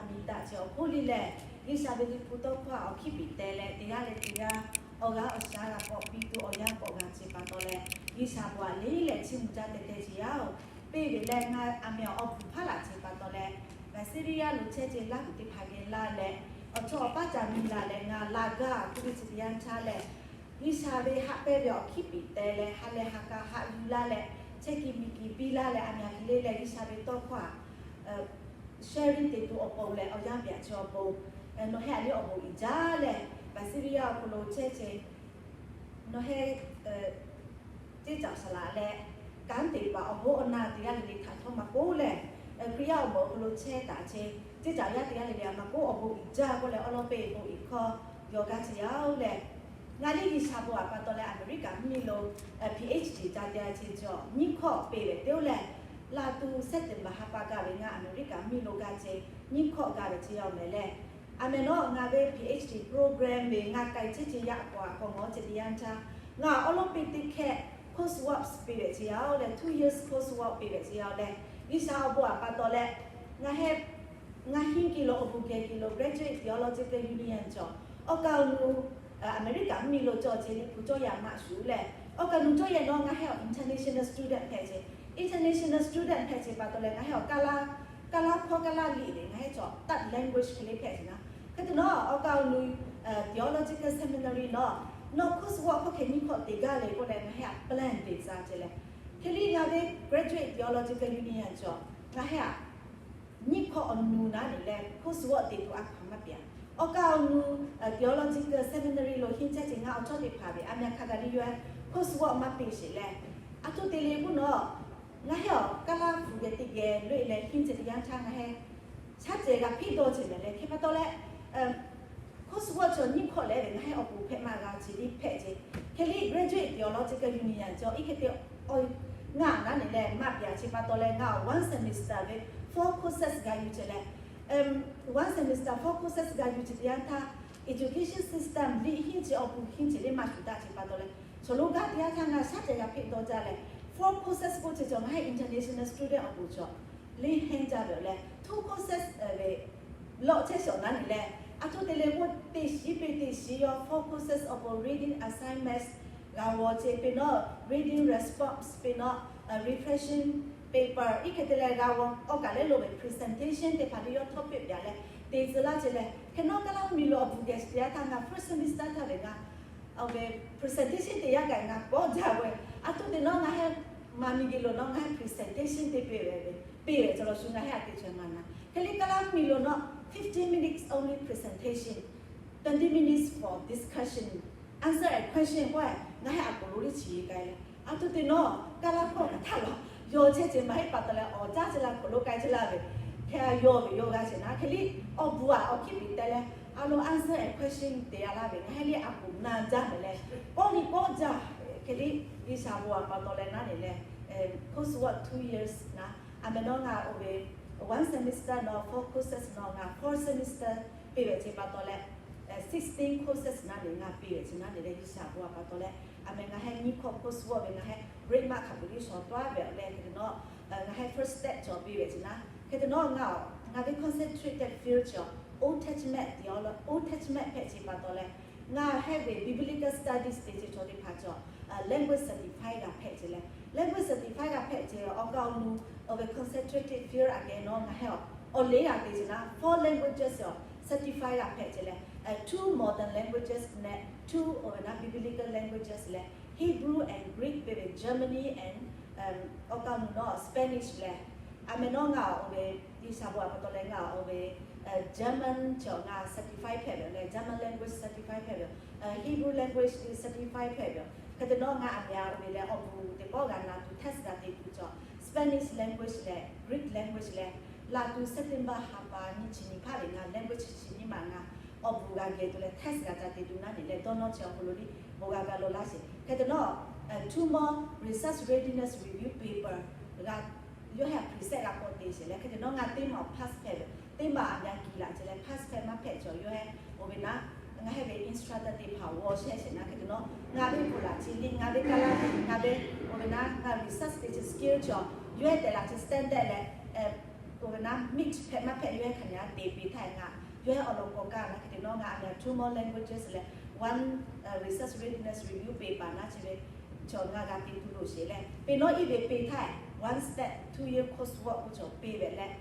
Nyi taˍ chi awˬ hk'oˆ le lehˬ, G'uiˬsha ve liꞈ hpu tawˇ hkawˇ htaꞈ awˬ hkiˉ piˍ teh leh, teˇ g'aˇ leh teˇ g'aˇ awˬ g'aˇ awˬ shaˉ g'a k'awꞈ piˇ tuˬ awˬ yanˇ k'awꞈ g'a ce pa taw leh, G'uiˬsha bon htaꞈ le lehˬ chiˇ mvuh jaˇ teh teh ce yaˇ-oˬ. Peˇ ve leh ngaˬ aˬ miˍ awˬ awˬ puˍ hpaˉ laꞈ ce pa taw leh, Visalia lo chehˇ ce laˇ kuiˬ teˇ hpaˍ geh laˇ leh, awˬ chawˇ awˬ paˇ ca miˬ laˬ leh ngaˬ la gaˇ kuˇ ve chi teˇ yanˇ htaˇ lehˬ, G'uiˬsha ve haꞈ pehnˇ ve awˬ hkiˉ piˍ teh leh ha lehˬ ha k'a haꞈ yuˬ laˇ leh, chehˇ kiˬ miˬ kiˬ biˇ laˇ leh, aˬ miˍ aˬ hk'e le lehˬ G'uiˬsha ve tawˇ hkawˇ htaꞈ sharing te tuˬ awˬ pon leh awˬ yanˇ piˍ chi awˬ pon, nawˬ heh aˬ liˇ awˬ bon iˍ jaˇ leh, Visalia awˬ hk'aw lo chehˇ ce nawˬ heh ceˇ caˬ saˍ laꞈ leh, kanˉ te paˍ awˬ hoˉ awˬ na teˇ g'aˇ le le htaꞈ htawˇ maˇ k'oˆ leh, Hkriꞈ yaˇ awˬ moˍ awˬ hk'aw lo chehˇ taˍ ce, ceˇ caˬ yaˇ teˇ g'aˇ le le htaꞈ maˇ k'oˆ awˬ bon iˍ jaˇ k'oˆ leh awˉ lawˉ peˇ bon iˍ hkawˇ yaw gaˇ ce yaˇ-oˬ leh, ngaˬ liˇ G'uiˬsha bon htaꞈ pa taw leh Aˍmeˍriˆkaˍ mvuhˇmiˬ lo PhD ca te ce cawˬ nyiˇ hkawˆ peˇ ve teˇ-oˬ leh, laˬ tuˬ September ha pa gaˇ ve ngaˬ Aˍmeˍriˆkaˍ mvuhˇmiˬ lo gaˇ ce nyiˇ hkawˆ gaˇ ve ce yaˇ-oˬ mehˍ leh, aˬ mehˍ nawˉ ngaˬ ve PhD program ve ngaˬ k'ai chehˇ ce yaꞈ k'aw aꞈ k'aw ngawˬ ce teˇ yanˇ htaˇ, ngaˬ awˉ lawˉ peˇ teˇ hkehˇ course work peˇ ve ce yaˇ-oˬ leh two years course work peˇ ve ce yaˇ-oˬ leh, G'uiˬsha awˬ bon htaꞈ pa taw leh, ngaˬ heh ngaˬ hinˉ kiˬ lo awˬ bon geh kiˬ lo Graduate Theological Union cawˬ awˬ kaˍ awˬ nu Aˍmeˍriˆkaˍ mvuhˇmiˬ lo cawˬ ce liꞈ hpu cawˇ yaꞈ maˇ shuˍ leh, awˬ kaˍ awˬ nu cawˇ yaꞈ nawˉ ngaˬ heh awˬ international student hpehꞈ ce, international student hpehꞈ ce pa taw leh ngaˬ heh awˬ Kaˇlaˇ hkawˇ Kaˇlaˇ liꞈ ve ngaˬ heh cawˬ taˆ language hk'e le hpehꞈ ce naˉ. Hk'e te nawˉ awˬ kaˍ awˬ nu theological seminary nawˉ, nawˬ course work hkawˇ hkeh nyiˇ hkawˆ te gaˇ le k'oˆ leh ngaˬ heh htaꞈ plan te tcuh ce leh, hk'e liˇ ngaˬ ve Graduate Theological Union cawˬ ngaˬ heh aꞈ nyiˇ hkawˆ awˬ nu naˉ ne leh course work te tuˬ a hkaˍ maˇ piˇ-a. Awˬ kaˍ awˬ nu theological seminary lo hinˉ chehˇ ce ngaˬ awˬ chawˇ teˇ hpaˍ ve aˬ miˍ aˬ hk'a gaˬ liˇ yawˇ heh course work maˇ peˇ sheˍ leh, aˬ htoꞈ te le k'oˆ nawˉ, ngaˬ heh awˬ Kaˇlaˇ hpu geh teˇ geh loꞈ e leh hinˉ ce teˇ yanˇ htaˇ ngaˬ heh shaˉ cehˬ g'a hpiˇ dawˇ ce mehˍ leh hk'e pa taw leh, course work cawˬ nyiˇ hkawˆ leh ve ngaˬ heh awˬ pon hpehꞈ maˇ g'a ce liˇ hpehꞈ ce. Hk'e liˇ Graduate Theological Union cawˬ iˉ hk'e te ngaˬ naˉ ne leh maˇ piˇ-a ce pa taw leh ngaˬ awˬ one semester ve four courses g'a yuˬ ce leh, one semester four courses g'a yuˬ ce teˇ yanˇ htaˇ, education system liꞈ hinˉ ce awˬ pon hinˉ ce liˇ maˇ shuˍ daꞈ ce pa taw leh, chaw lo gaˇ teˇ yanˇ htaˇ ngaˬ shaˉ cehˬ g'a hpiˇ dawˇ jaˇ leh, four courses k'oˆ ce cawˬ ngaˬ heh international student awˬ pon cawˬ liˇ henˇ jaˇ ve leh two courses ve lawꞈ chehˇ shawˍ naˉ ne leh, aˬ htoꞈ te le k'oˆ teˇ shiˉ peˇ teˇ shiˉ yawˇ four courses awˬ pon reading assignments g'a g'aw ce peˇ nawˉ, reading response peˇ nawˉ, reflection paper iˉ hk'e te leh g'a g'aw awˬ kaˬ lehˬ lo ve presentation teˇ hpaˍ teˇ yawˇ topic piˇ leh te tcuh laˇ ce leh, hk'e nawˉ Kaˇlaˇ mvuhˇmiˬ lo awˬ bon geh teˇ yanˇ htaˇ ngaˬ first semester htaˇ ve ngaˬ awˬ ve presentation te yaˇ kaꞈ ngaˬ pawˆ jaˇ ve, aˬ htoꞈ te nawˉ ngaˬ heh maˍ miˬ geh lo nawˉ ngaˬ heh presentation teˇ peˇ ve, peˇ ve cawˬ law shu ngaˬ heh aꞈ te chaweh maˍ naˉ. Hk'e liˇ Kaˇlaˇ mvuhˇmiˬ lo nawˉ fifteen minutes only presentation, twenty minutes for discussion, answer and question k'oˆ e, ngaˬ heh aˬ k'oˍ lo liˇ chi k'ai leh, aˬ htoꞈ te nawˉ Kaˇlaˇ hkawˇ kaꞈ htaˇ la yaw chehˇ ce maˇ heˆ pa taw leh awˬ caˇ ce la hk'oꞈ lo k'ai ce laˇ ve, hk'e a yaw ve yaw g'a ce naˉ. Hk'e liˇ awˬ bon aꞈ awˬ hkiˉ piˍ teh leh, a lo answer and question te a laˇ ve ngaˬ heh liˇ aˬ k'oˍ na jaˇ mehˍ leh, pawˆ liˇ pawˆ jaˇ. Hk'e liˇ G'uiˬsha bon aꞈ pa taw leh naˉ ne leh, course work two years naˉ, aˬ mehˍ nawˉ ngaˬ oˇ ve one semester nawˉ four courses nawˉ ngaˬ four semester peˇ ve ce pa taw leh, sixteen courses naˉ ne ngaˬ peˇ ve ce naˉ ne leh G'uiˬsha bon aꞈ pa taw leh, aˬ mehˍ ngaˬ heh nyiˇ hkawˆ course work ve ngaˬ heh break maˇ hk'a peu liˇ shawˍ taˍ ve leh hk'e te nawˉ, ngaˬ heh first step cawˬ peˇ ve ce naˉ. Hk'e te nawˉ ngaˬ ngaˬ ve concentrated field cawˬ Old Testament teˇ awˬ lawn Old Testament hpehꞈ ce pa taw leh, ngaˬ heh ve biblical studies te ce chaw teˇ hpaˍ cawˬ language certified g'a hpehꞈ ce leh, language certified g'a hpehꞈ ce awˬ kaˍ awˬ nu awˬ ve concentrated field aꞈ kehˬ nawˉ ngaˬ heh awˬ awˬ le g'a te ce naˉ four languages awˬ certified g'a hpehꞈ ce leh, two modern languages leh two awˬ ve naˉ biblical languages leh Hebrew and Greek peˇ ve Germany and awˬ kaˍ awˬ nu nawˉ Spanish leh, aˬ mehˍ nawˉ ngaˬ awˬ ve G'uiˬsha bon aꞈ pa taw leh ngaˬ awˬ ve German cawˬ ngaˬ certified hpehꞈ ve leh German language certified hpehꞈ ve, Hebrew language certified hpehꞈ ve, hk'e te nawˉ ngaˬ aˬ mehˍ aꞈ oˇ ve leh awˬ bon teˇ pawˆ g'a na tuˬ test g'a te tuˬ cawˬ Spanish language leh Greek language leh, laˬ tuˬ September ha pa nyi chi nyi hpaˇ ve ngaˬ language chi nyi maˬ ngaˬ awˬ bon g'a geh tuˬ leh test g'a ca te tuˬ naˉ ne leh dawˇ nawˇ chi awˬ hk'aw lo liˇ bon g'a g'a law laˇ sheˍ. Hk'e te nawˉ two month research readiness review paper g'a yawˇ heh a present g'a k'awꞈ te sheˍ leh hk'e te nawˉ ngaˬ teˇ maˬ pass hpehꞈ ve, teˇ maˬ aꞈ g'a kiˬ laꞈ ce leh pass hpehꞈ maˇ hpehꞈ cawˬ yawˇ heh oˇ ve naˉ, ngaˬ heh ve instructor teˇ hpaˍ g'aw shehˆ sheˍ naˉ. Hk'e te nawˉ ngaˬ ve bon laꞈ chi liˇ ngaˬ ve Kaˇlaˇ ngaˬ ve oˇ ve naˉ ngaˬ research teˇ chi skill cawˬ yawˇ heh tehꞈ laꞈ chi standard leh oˇ ve naˉ meet hpehꞈ maˇ hpehꞈ yawˇ heh hk'aˬ nyi a te piˇ htaˇ Yawˇ hehˉ awˬ lawn k'awꞈ kaˇ naˉ hk'e te nawˉ ngaˬ a meh two more languages leh one research readiness review paper naˉ chi ve chaw ngaˬ g'a te tuˬ loˬ sheˍ leh, pe nawˉ iˉ ve pe htaˇ one step two year course work k'oˆ chaw pe ve leh,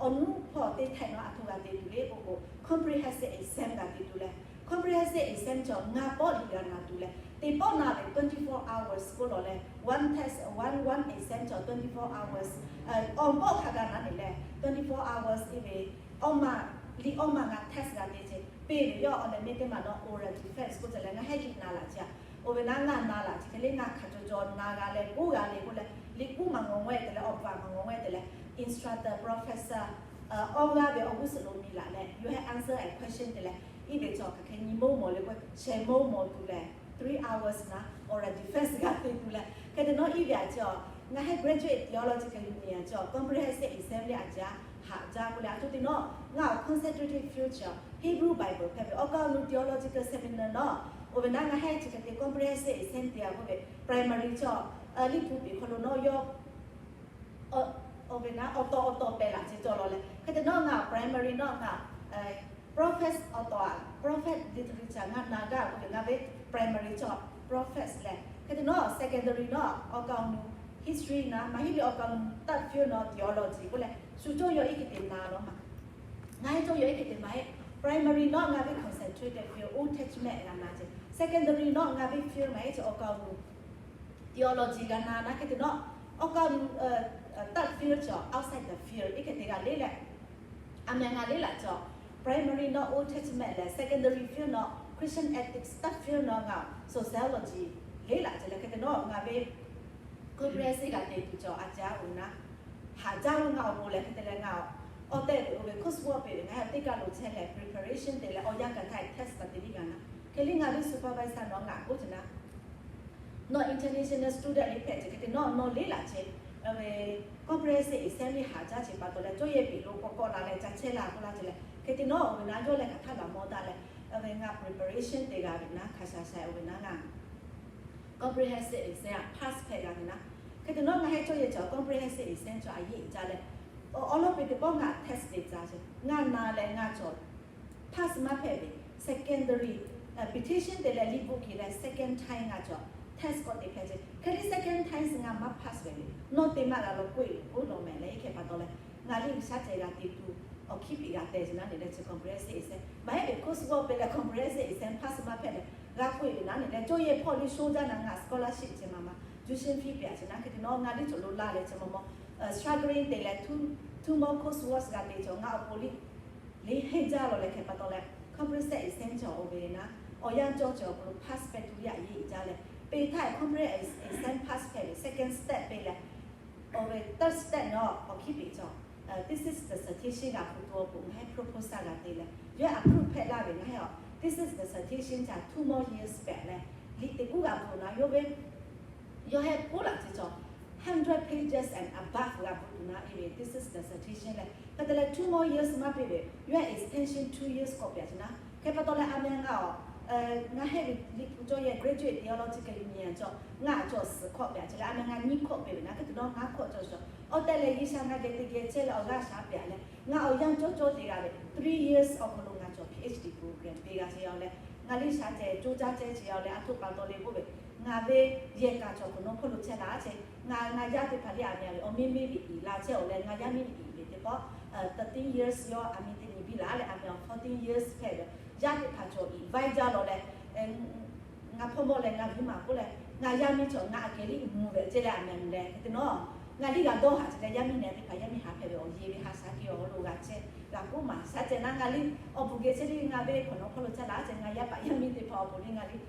awˬ nuˉ hpawˇ teˇ htaiꞈ nawˉ aˬ htoꞈ g'a te tuˬ le k'oˆ k'o, comprehensive exam g'a te tuˬ leh, comprehensive exam chaw ngaˬ pawˆ liꞈ g'a na tuˬ leh, teˇ pawˆ na ve twenty four hours k'oˆ lawˬ leh, one test one one exam chaw twenty four hours, awˬ pawˆ hk'a g'a na ve leh twenty four hours iˉ ve, awˇ ma, liꞈ awˇ ma ngaˬ test g'a te ce pe ve yawˇ awˬ leh mehˇ teˇ maˬ nawˉ oral defense k'oˆ ce leh ngaˬ hehˉ liꞈ na laꞈ ce a. Oˇ ve naˉ ngaˬ na laꞈ ce hk'e le ngaˬ hk'a caw caw na g'a leh k'oˆ g'a le k'oˆ leh, liꞈ k'uˉ maˬ ngawˬ ngaweh te leh awˬ baˬ maˬ ngawˬ ngaweh te leh instructor, professor awˬ g'aˇ ve awˬ g'uˇ suhˍ lo miˬ laꞈ leh yawˇ hehˉ answer a question te leh, iˉ ve chaw hk'aˬ hk'e nyi mawˇ mawˬ le k'o sheh mawˇ mawˬ tuˬ leh three hours naˉ oral defense g'a te tuˬ leh, hk'e te nawˉ iˉ ve a ce a, ngaˬ hehˉ graduate theological union a ce a comprehensive exam le a jaˇ haꞈ jaˇ k'oˆ leh, a htoꞈ te nawˉ ngaˬ awˬ concentrated field a Hebrew Bible hpehꞈ ve awˬ kaˍ awˬ nu theological seminar nawˉ, oˇ ve naˉ ngaˬ hehˉ chi hk'e te comprehensive exam te a k'oˆ ve primary chaw liꞈ hpu piˍ hk'aw lo nawˉ yawˇ oˇ ve naˉ awˬ taw awˬ taw pehˍ laꞈ ce cawˬ lawˬ leh, hk'e te nawˉ ngaˬ primary nawˉ ngaˬ prophet awˬ taw a prophet literature ngaˬ na gaˇ k'oˆ ve ngaˬ ve primary chaw prophet leh, hk'e te nawˉ secondary nawˉ awˬ kaˍ awˬ nu history naˉ maˇ heˆ ve awˬ kaˍ awˬ nu third field nawˉ theology k'oˆ leh shu cawˇ yaw iˉ hk'e te na lawˬ ma. Ngaˬ hehˉ cawˇ yaw iˉ hk'e te maˇ heˆ. Primary nawˉ ngaˬ ve concentrated field Old Testament g'a na ce, secondary nawˉ ngaˬ ve field maˇ heˆ ce awˬ kaˍ awˬ nu theology g'a na naˉ hk'e te nawˉ, awˬ kaˍ awˬ nu third field chaw outside the field iˉ hk'e te g'a le leh, a meh ngaˬ le laꞈ chaw primary nawˉ Old Testament leh secondary field nawˉ Christian ethics, third field nawˉ ngaˬ sociology le laꞈ ce leh, hk'e te nawˉ ngaˬ ve comprehensive g'a te tuˬ chaw a jaˇ oˇ ve naˉ haꞈ jaˇ lo ngaˬ awˬ bon leh hk'e te leh ngaˬ awˬ tehˆ ve oˇ ve course work pe ve ngaˬ hehˉ teˇ kaˬ lo chehˇ leh preparation te leh awˬ yanˇ gaˬ htaˇ test taˍ te liˇ g'a na. Hk'e liˇ ngaˬ ve supervisor nawˉ ngaˬ k'oˆ ce naˉ, nawˬ international student liˇ hpehꞈ ce hk'e te nawˉ nawˬ le laꞈ ce ve comprehensive exam liˇ haꞈ jaˇ ce pa taw leh cawˇ yehˬ piˍ lo k'awꞈ k'awꞈ la leh ca chehˇ la k'oˆ laˇ ce leh, hk'e te nawˉ oˇ ve naˉ yawˇ leh hk'aˬ htaˇ laˬ mawˇ daꞈ leh, ve ngaˬ preparation te g'a ve naˉ hk'a sha sha oˇ ve naˉ ngaˬ comprehensive exam pass hpehꞈ g'a ve naˉ. Hk'e te nawˉ ngaˬ hehˉ cawˇ yehˬ chaw comprehensive exam chaw a yeˇ jaˇ leh, awˬ lawn pe teˇ pawˆ ngaˬ test te ca ce ngaˬ na leh ngaˬ chaw pass maˇ hpehꞈ ve secondary petition te leh liꞈ bvuhꞈ hkiˬ leh second time ngaˬ chaw test k'awꞈ te hpehꞈ ce. Hk'e liˇ second time ngaˬ maˇ pass ve le, nawˬ te maˇ g'a lo k'oˆ e k'oˆ lawˬ mehˍ leh, iˉ hk'e pa taw leh ngaˬ liˇ G'uiˬsha ceh g'a te tuˬ awˬ hkiˉ piˍ g'a teh ce naˉ ne leh chi comprehensive exam maˇ heˆ ve course work pe leh comprehensive exam pass maˇ hpehꞈ leh g'a k'oˆ e ve naˉ ne leh cawˇ yehˬ hpawˇ liˇ sho jaˇ naˉ ngaˬ scholarship ce maˇ maˇ tuition fee piˍ a ce naˉ. Hk'e te nawˉ ngaˬ liˇ cawˬ lo la leh chi maw maw struggling te leh two more course work g'a te chaw ngaˬ awˬ pon liˇ liˇ henˇ jaˇ lawˬ leh hk'e pa taw leh comprehensive exam chaw oˇ ve naˉ awˬ yanˇ cawˇ chaw awˬ pon lo pass hpehꞈ tuˬ liˇ a yeˇ jaˇ leh, pe htaˇ comprehensive exam pass hpehꞈ ve second step pe leh, awˬ ve third step nawˉ awˬ hkiˉ piˍ chaw thesis dissertation g'a hpu tuˬ awˬ pon ngaˬ hehˉ proposal g'a te leh yawˇ approve hpehꞈ laˇ ve ngaˬ hehˉ a thesis dissertation ca two more years pehꞈ leh, liꞈ teˇ kuˉ g'a bvuhꞈ naˉ yawˇ ve yawˇ hehˉ k'oˆ laꞈ ce chaw hundred pages and above g'a bvuhꞈ tuˬ naˉ e ve thesis dissertation leh hk'e te leh two more years maˇ piˇ ve yawˇ extension two years k'awꞈ piˍ ce naˉ. Hk'e pa taw leh a meh ngaˬ a ngaˬ hehˉ ve liꞈ hpu cawˇ yehˬ graduate theological union chaw ngaˬ chaw suhˍ hk'awꞈ piˍ ce leh a meh ngaˬ nyiˇ hk'awꞈ piˇ ve naˉ. Hk'e te nawˉ ngaˬ hk'awꞈ chaw sha awˬ tehˬ leh G'uiˬsha ngaˬ geh te geh chehˇ leh awˬ g'aˇ shaˉ piˇ a leh ngaˬ awˬ yanˇ cawˇ cawˇ te g'a ve three years awˬ hk'aw lo ngaˬ chaw PhD program te g'a ce yaˇ leh, ngaˬ liˇ shaˉ ceh coˇ caˇ ceh ce yaˇ leh a htoꞈ pa taw leh k'oˆ ve, ngaˬ ve yehˬ kaꞈ chaw hk'awꞈ nawˉ hk'oˆ lo chehˇ laˇ ce. Ngaˬ ngaˬ yaˇ teˇ hpaˍ liˇ a meh ve awˬ miˇ miˇ ve iˍ la chehˇ awˬ leh ngaˬ yaˇ miˇ ve iˍ ve teˇ pawˆ thirteen years yawˇ a miˇ teˇ nyi biˇ laˇ leh a meh awˬ fourteen years hpehꞈ ve, yaˇ teˇ hpaˍ chaw iˍ vaiˇ jaˇ lawˬ leh ngaˬ hpawˇ mawˇ leh ngaˬ viˉ maˬ k'oˆ leh ngaˬ yaˇ miˇ chaw ngaˬ a kehˬ liˇ mvuh ve ce leh a meh meh leh hk'e te nawˉ ngaˬ liˇ g'a dawˇ haꞈ ce leh yaˇ miˇ nehˬ teˇ hpaˍ yaˇ miˇ haꞈ hpehꞈ ve awˬ yeˬ ve haꞈ shaˉ kehˬ awˬ lo g'a chehˇ g'a k'oˆ maˍ shaˉ ceh naˉ ngaˬ liˇ awˬ bvuhˬ geh chehˇ liˇ ngaˬ ve hk'awꞈ nawˉ hk'oˆ lo chehˇ laˇ ce ngaˬ yaˇ paˍ yaˇ miˇ teˇ hpaˍ awˬ pon liˇ ngaˬ liˇ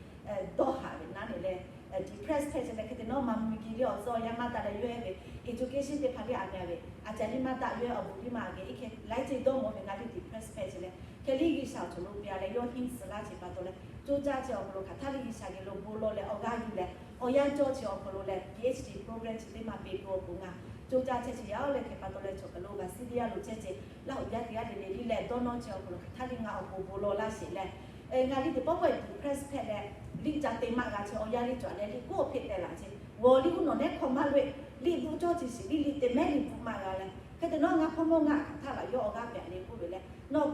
dawˇ haꞈ ve naˉ ne leh depress hpehꞈ ce leh hk'e te nawˉ maˇ mvuh geh liˇ awˬ tcuh awˬ yanˇ maˇ daꞈ leh yawˇ hehˉ ve education teˇ hpaˍ liˇ a meh ve a ca liˇ maˇ daꞈ yawˇ hehˉ awˬ bon liˇ maˇ geh iˉ hkeh laiˉ ceuˬ dawˇ mawˬ ve ngaˬ liˇ depress hpehꞈ ce leh hk'e liˇ G'uiˬsha awˬ cawˬ lo piˇ a leh yawˇ henˇ suh laˇ ce pa taw leh coˇ caˇ ce awˬ hk'aw lo hk'aˬ htaˇ liˇ G'uiˬsha geh lo bon lawˬ leh awˬ g'aˇ yuˬ leh awˬ yanˇ cawˇ ce awˬ hk'aw lo leh PhD program chi teˇ maˇ peꞈ tuˬ awˬ pon ngaˬ coˇ caˇ chehˇ ce yaˇ oˇ leh hk'e pa taw leh chaw kaˬ lo g'a siˉ teˇ yanˇ lo chehˇ ce laˇ hoꞈ yaˇ teˇ g'aˇ le le liˇ leh dawˇ nawˇ ce awˬ hk'aw lo hk'aˬ htaˇ liˇ ngaˬ awˬ pon bon lawˬ laˇ sheˍ leh ngaˬ liˇ teˇ pawˆ pawˆ depress hpehꞈ leh liˇ ca te maˇ g'a ce awˬ yanˇ liˇ cawˬ leh liˇ k'oˆ awˬ hpeꞈ teh laꞈ ce g'awˬ liˇ uˉ nawˬ nehˉ hk'aw maˇ loꞈ-e liˇ bvuhꞈ cawˇ ce shiˍ liˇ liˇ te mehˉ liˇ bvuhꞈ maˇ g'a leh hk'e te nawˉ ngaˬ hpawˇ mawˇ ngaˬ hk'aˬ htaˇ laꞈ yawˇ awˬ g'aˇ pehꞈ le k'oˆ ve leh nawˬ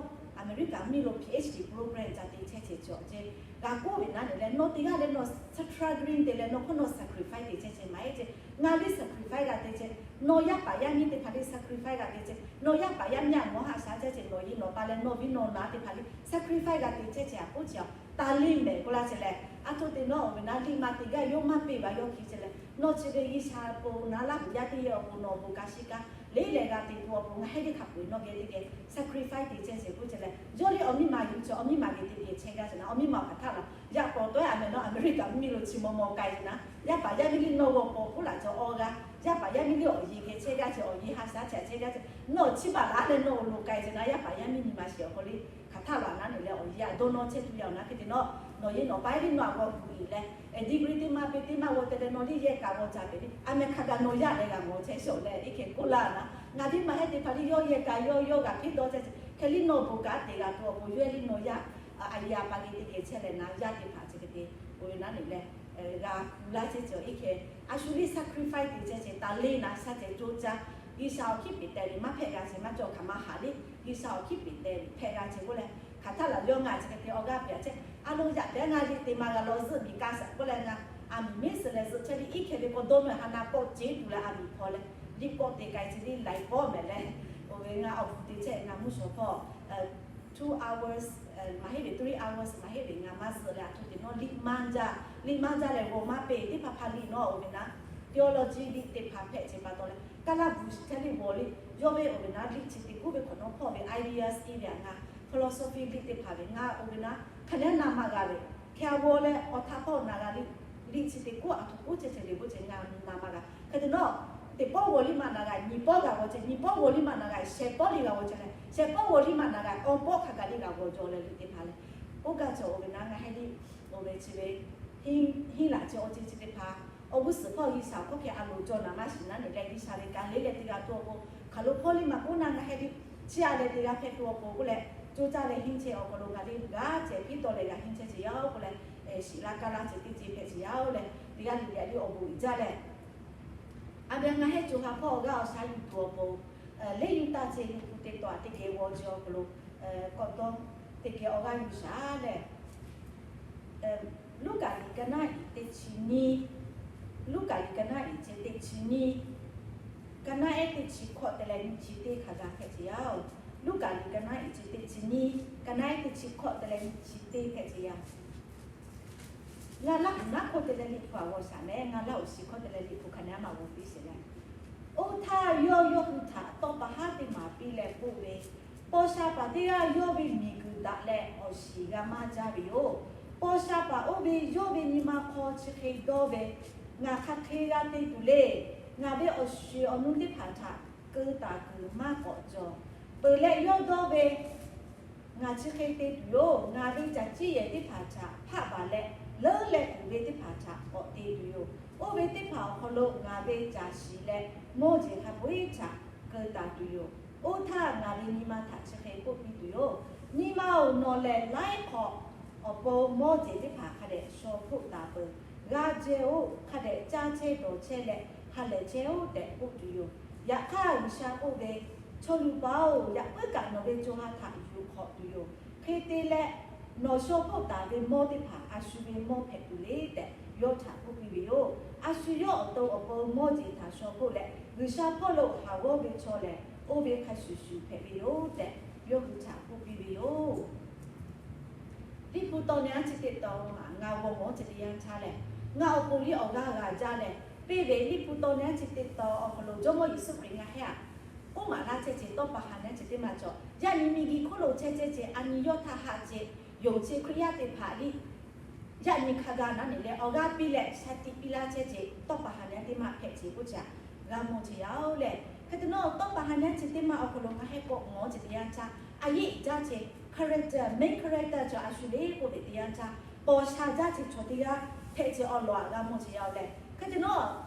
America mvuhˇmiˬ lo PhD program ca te chehˇ ceh cawˬ ceh g'a k'oˆ ve naˉ nyi leh, nawˬ teˇ g'aˇ leh nawˬ struggling te leh nawˬ hk'oˆ nawˬ sacrifice te chehˇ ceh maˇ heˆ ceh. Ngaˬ ve sacrifice g'a te ceh, nawˬ yaˇ paˍ yaˇ miˇ teˇ hpaˍ liˇ sacrifice g'a te ceh, nawˬ yaˇ paˍ yaˇ miˇ a mawˇ haꞈ sha chehˇ ceh, nawˬ yeˬ nawˬ pa leh nawˬ viˉ nawˬ naˍ teˇ hpaˍ liˇ sacrifice g'a te chehˇ ceh a k'oˆ ceh a, taˍ liˇ mehˍ k'oˆ laˇ ceh leh, a htoꞈ te nawˉ awˬ ve naˉ liˇ ma teˇ g'aˇ yawˇ maˇ peˇ baˬ yawˇ hkiˬ ceh leh, nawˬ chi ve G'uiˬsha awˬ pon naˉ laˇ huˍ yaˇ teˇ yehˬ awˬ pon nawˬ awˬ bon ka shiˍ kaꞈ le leh g'a te tuˬ awˬ pon ngaˬ heh teˇ hk'a peu nawˬ geh teˇ geh sacrifice te chehˇ ceh k'oˆ ceh leh, yawˇ liˇ awˬ miˇ ma yuˬ ceh awˬ miˇ ma geh teˇ geh chehˇ g'aˇ ceh naˉ, awˬ miˇ ma hk'aˬ htaˇ la yaꞈ k'aw tawˆ a meh nawˉ America mvuhˇmiˬ lo chi maw maw k'ai ceh naˉ, yaˇ paˍ yaˇ miˇ liˇ nawˬ g'aw paw k'oˆ laꞈ cawˬ awˬ g'aˇ, yaˇ paˍ yaˇ miˇ liˇ awˬ yeˬ geh chehˇ g'aˇ ceh awˬ yeˬ haꞈ sha ceh chehˇ g'aˇ ceh, nawˬ chi baˬ laˉ leh nawˬ awˬ lo k'ai ceh naˉ, yaˇ paˍ yaˇ miˇ nyi ma shiˍ awˬ hk'aw liˇ hk'aˬ htaˇ la naˉ nyi leh awˬ yeˬ a dawˇ nawˇ chehˇ tuˬ yaˇ awˬ naˉ hk'e te nawˉ, nawˬ yeˬ nawˬ pa liˇ nawˬ a g'aw tuˬ iˍ leh, degree teˇ maˇ peˇ teˇ maˇ g'aw te leh nawˬ liˇ yehˬ kaꞈ g'aw ca peuˬ le, a meh hk'a gaˬ nawˬ yaˇ leh g'a mawˬ chehˇ shawˍ leh iˉ hkeh k'oˆ laˇ naˉ, ngaˬ viˉ ma heh teˇ hpaˍ liˇ yawˇ yehˬ kaꞈ yawˇ yawˇ g'a hpeˇ dawˇ chehˇ ceh, hk'e liˇ nawˬ bon kaꞈ te g'a tuˬ awˬ pon yawˇ liˇ nawˬ yaˇ a yeˬ a pa geh teˇ geh chehˇ leh naˉ, yaˇ teˇ hpaˍ chi hk'e te oˬ ve naˉ nyi leh g'a kuˬ laˇ chehˇ ceh iˉ hkeh, a shu liˇ sacrifice te chehˇ ceh taˍ liˇ naˉ sha ceh co caˇ, G'uiˬsha awˬ hkiˉ peˍ teh ve maˇ hpehꞈ g'a ceh maˇ cawˬ hkaˍ maˇ haˍ liˇ, G'uiˬsha awˬ hkiˉ peˍ teh ve hpehꞈ g'a ceh k'oˆ leh, hk'aˬ htaˇ la yawˇ ngaˬ chi hk'e te awˬ g'aˇ peꞈ a ceh, a lo yaꞈ pehˉ ngaˬ liˇ te maˇ g'a law zuhˆ miˬ kaˇ shaꞈ k'oˆ leh ngaˬ a miˬ miˉ suh leh zuhˆ chehˇ ve iˉ hkeh ve k'awꞈ dawˇ nawˇ ha na kawˆ ceˉ tuˬ leh a miˬ hpaw leh, liˇ kawˆ te k'ai ceh liˇ laiˬ kawˆ mehˍ leh, oˬ ve ngaˬ awˬ hpu te chehˇ ngaˬ mvuhˇ shawˍ hpawˇ two hours maˇ heˆ ve three hours maˇ heˆ ve ngaˬ maˇ zuhˆ leh a htoꞈ te nawˉ liˇ maˇ jaˇ, liˇ maˇ jaˇ leh g'aw maˇ peˇ teˇ hpaˍ hpaˍ liˇ nawˉ oˬ ve naˉ, theology liˇ teˇ hpaˍ hpehꞈ ceh pa taw leh, kaˇ laˇ bvuhˬ shiˍ chehˇ liˇ g'aw liˇ yawˇ ve oˬ ve naˉ liˇ chi te kuˉ ve hk'awꞈ nawˉ hpawˇ ve ideas iˉ ve a ngaˬ philosophy liˇ teˇ hpaˍ ve ngaˬ oˬ ve naˉ hk'aˬ lehˬ na maˇ g'a ve, hk'e a g'aw leh awˬ htaˇ hpawˇ na g'a liˇ, liˇ chi te kuˉ a htoꞈ k'oˆ ceh ceh le k'oˆ ceh ngaˬ na maˇ g'a. Hk'e te nawˉ, teˇ pawˆ g'aw liˇ maˇ na g'a, nyi pawˆ g'a g'aw ceh, nyi pawˆ g'aw liˇ maˇ na g'a, shehˍ pawˆ liˇ g'a g'aw ceh leh, shehˍ pawˆ g'aw liˇ maˇ na g'a, awˬ pawˆ hk'a gaˬ liˇ g'a g'aw jaw leh liˇ teˇ hpaˍ leh, oˇ kaˇ cawˬ oˬ ve naˉ ngaˬ heh liˇ oˬ ve chi ve hiˉ laꞈ ceh awˬ ceh chi teˇ hpaˍ awˬ g'uˇ suhˍ hpawˇ G'uiˬsha awˬ hkawˇ hk'e a loˍ jaw naˍ maˇ shiˍ naˉ nyi leh G'uiˬsha ve ka le leh teˇ g'aˇ tuˬ awˬ pon hk'aˬ lo hpawˇ liˇ maˇ k'oˆ naˉ ngaˬ heh liˇ chi a leh teˇ g'aˇ hpehꞈ tuˬ awˬ pon k'oˆ leh, co caˇ leh hiˇ chehˇ awˬ hk'aw lo ngaˬ liˇ g'aˇ ceh piˇ tawˆ leh g'a hiˇ chehˇ ceh yaˇ oˬ k'oˆ leh, shiˍ laˇ kaˇ laˇ ceh teˇ ceh hpehꞈ ceh yaˇ oˬ leh teˇ g'aˇ liˇ teˇ g'aˇ liˇ awˬ bon uiˍ jaˇ leh, a ve ngaˬ heh co ha hpawˇ awˬ g'aˇ awˬ sha yuˬ tuˬ awˬ pon, leˇ yuˬ taˇ ceh liꞈ hpu teˇ taw a teˇ geh g'aw ceh awˬ hk'aw lo k'awꞈ dawˇ teˇ geh awˬ g'aˇ yuˬ shaˍ leh, Luˉkaꞈ liꞈ ka naˉ iˍ teˇ chi nyiˇ, Luˉkaꞈ liꞈ ka naˉ iˍ ceh teˇ chi nyiˇ, ka naˉ ehˉ teˇ chi hkawꞈ te leh nyiˇ chi teˇ hk'a gaˬ hpehꞈ ceh yaˇ oˬ. Luˉkaꞈ liꞈ ka naˉ iˍ ceh teˇ chi nyiˇ, ka naˉ ehˉ teˇ chi hkawꞈ te leh nyiˇ chi teˇ hpehꞈ ceh yaˇ. Ngaˬ laˇ huˍ naˉ hkawˇ te leh liꞈ hpu a g'aw shaˍ mehˍ, ngaˬ laˇ huˍ shiˍ hkawˇ te leh liꞈ hpu hk'a nehˉ maˇ g'aw piˇ sheˍ leh, oˇ htaˇ yawˇ yawˇ hui htaꞈ tawˇ pa haˉ teˇ maˍ piˇ leh k'oˆ ve, paw sha paˍ teˇ g'aˇ yawˇ ve miˬguiˬ daꞈ leh awˬ shiˍ g'a maˇ jaˇ ve yoˬ. Paw sha paˍ oˇ ve yawˇ ve nyi ma hk'aw chi hk'e dawˇ ve, Ngaˬ hk'aˬ hk'e g'a te tuˬ le. Ngaˬ ve awˬ shiˍ awˬ nu teˇ hpaˍ htaꞈ keu taˍ kuiˬ maˇ k'awꞈ cawˬ. Peuˬ leh yawˇ dawˇ ve, Ngaˬ chi hk'e te tuˬ yoˬ. Ngaˬ ve caˬ ciˇ yehˬ teˇ hpaˍ htaꞈ hpaˆ baˬ leh, leuˉ leh kuˬ ve teˇ hpaˍ htaꞈ k'awꞈ te tuˬ yoˬ. Oˇ ve teˇ hpaˍ awˬ hk'aw lo ngaˬ ve caˬ shiˍ leh mawˇ jeˬ hk'a peu-eˬ htaꞈ keu taˍ tuˬ yoˬ. Oˇ htaˇ ngaˬ ve nyi ma htaꞈ chi hk'e k'oˆ piˇ tuˬ yoˬ. Nyi ma-oˬ, nawˬ lehˬ laiˉ hk'awꞈ awˬ pon mawˇ jeˬ teˇ hpaˍ hk'a dehꞈ shaw hpoˆ taˍ peuˬ. G'a jehˇ-oˬ, hk'a dehꞈ caˇ chehˇ dawˬ chehˇ leh ha lehˬ chehˇ-oˬ tehꞈ k'oˆ tuˬ yoˬ. Yaꞈ hk'aˇ G'uiˬsha k'oˆ ve, Chaw luˬ paˍ-oˬ, yaꞈ puiˉ kaꞈ nawˬ ve co ha htaꞈ yuˬ hk'awꞈ tuˬ yoˬ. Hk'e te leh, nawˬ shaw hpoˆ taˍ ve mawˇ teˇ hpaˍ a shu ve mawˇ hpehꞈ tuˬ le tehꞈ yawˇ htaꞈ k'oˆ piˇ ve yoˬ. A shu yawˇ awˬ to awˬ pon mawˇ jeˬ htaꞈ shaw hpoˆ leh G'uiˬsha hpawˇ lo haˍ g'awˇ ve chaw lehˬ, oˇ ve hk'a shuˍ shuˍ hpehꞈ ve yoˬ tehꞈ yawˇ hui htaꞈ k'oˆ piˇ ve yoˬ. Liꞈ hpu taw neh aˉ chi teˇ taw ngaˬ g'aw mawˬ ceh teˇ yanˇ htaˇ lehˬ, ngaˬ awˬ pon liˇ awˬ g'aˇ g'a jaˇ leh, piˇ ve Liꞈ hpu taw neh aˉ chi teˇ taw awˬ hk'aw lo Jawˇmawˇ Yeˍsuˆ Hkriꞈ ngaˬ heh aꞈ k'oˆ maˍ laˇ chehˇ ceh tawˇ pa ha neh aˉ chi teˇ maˇ cawˬ. Yaꞈ nyi miˬguiˬ hk'oˆ lo chehˇ chehˇ ceh a nyi yawˇ htaˇ haꞈ ceh, yonˍ ceh Hkriꞈ yaˇ teˇ hpaˍ liˇ yaꞈ nyi hk'a gaˬ naˉ nyi leh awˬ g'aˇ piˇ leh sha tiꞈ piˇ laˇ chehˇ ceh tawˇ pa ha neh aˉ teˇ maˇ hpehꞈ ceh k'oˆ ceh a g'a mawˬ ceh yaˇ-oˬ leh, hk'e te nawˉ tawˇ pa ha neh aˉ chi teˇ maˇ awˬ hk'aw lo ngaˬ heh k'awꞈ mawˬ ceh teˇ yanˇ htaˇ, a yeˆ jaˇ ceh character, main character cawˬ a shu le k'oˆ ve teˇ yanˇ htaˇ, paw sha jaˇ ceh chaw teˇ g'aˇ hpehꞈ ceh awˬ lawn aꞈ g'a mawˬ ceh yaˇ-oˬ leh, hk'e te nawˉ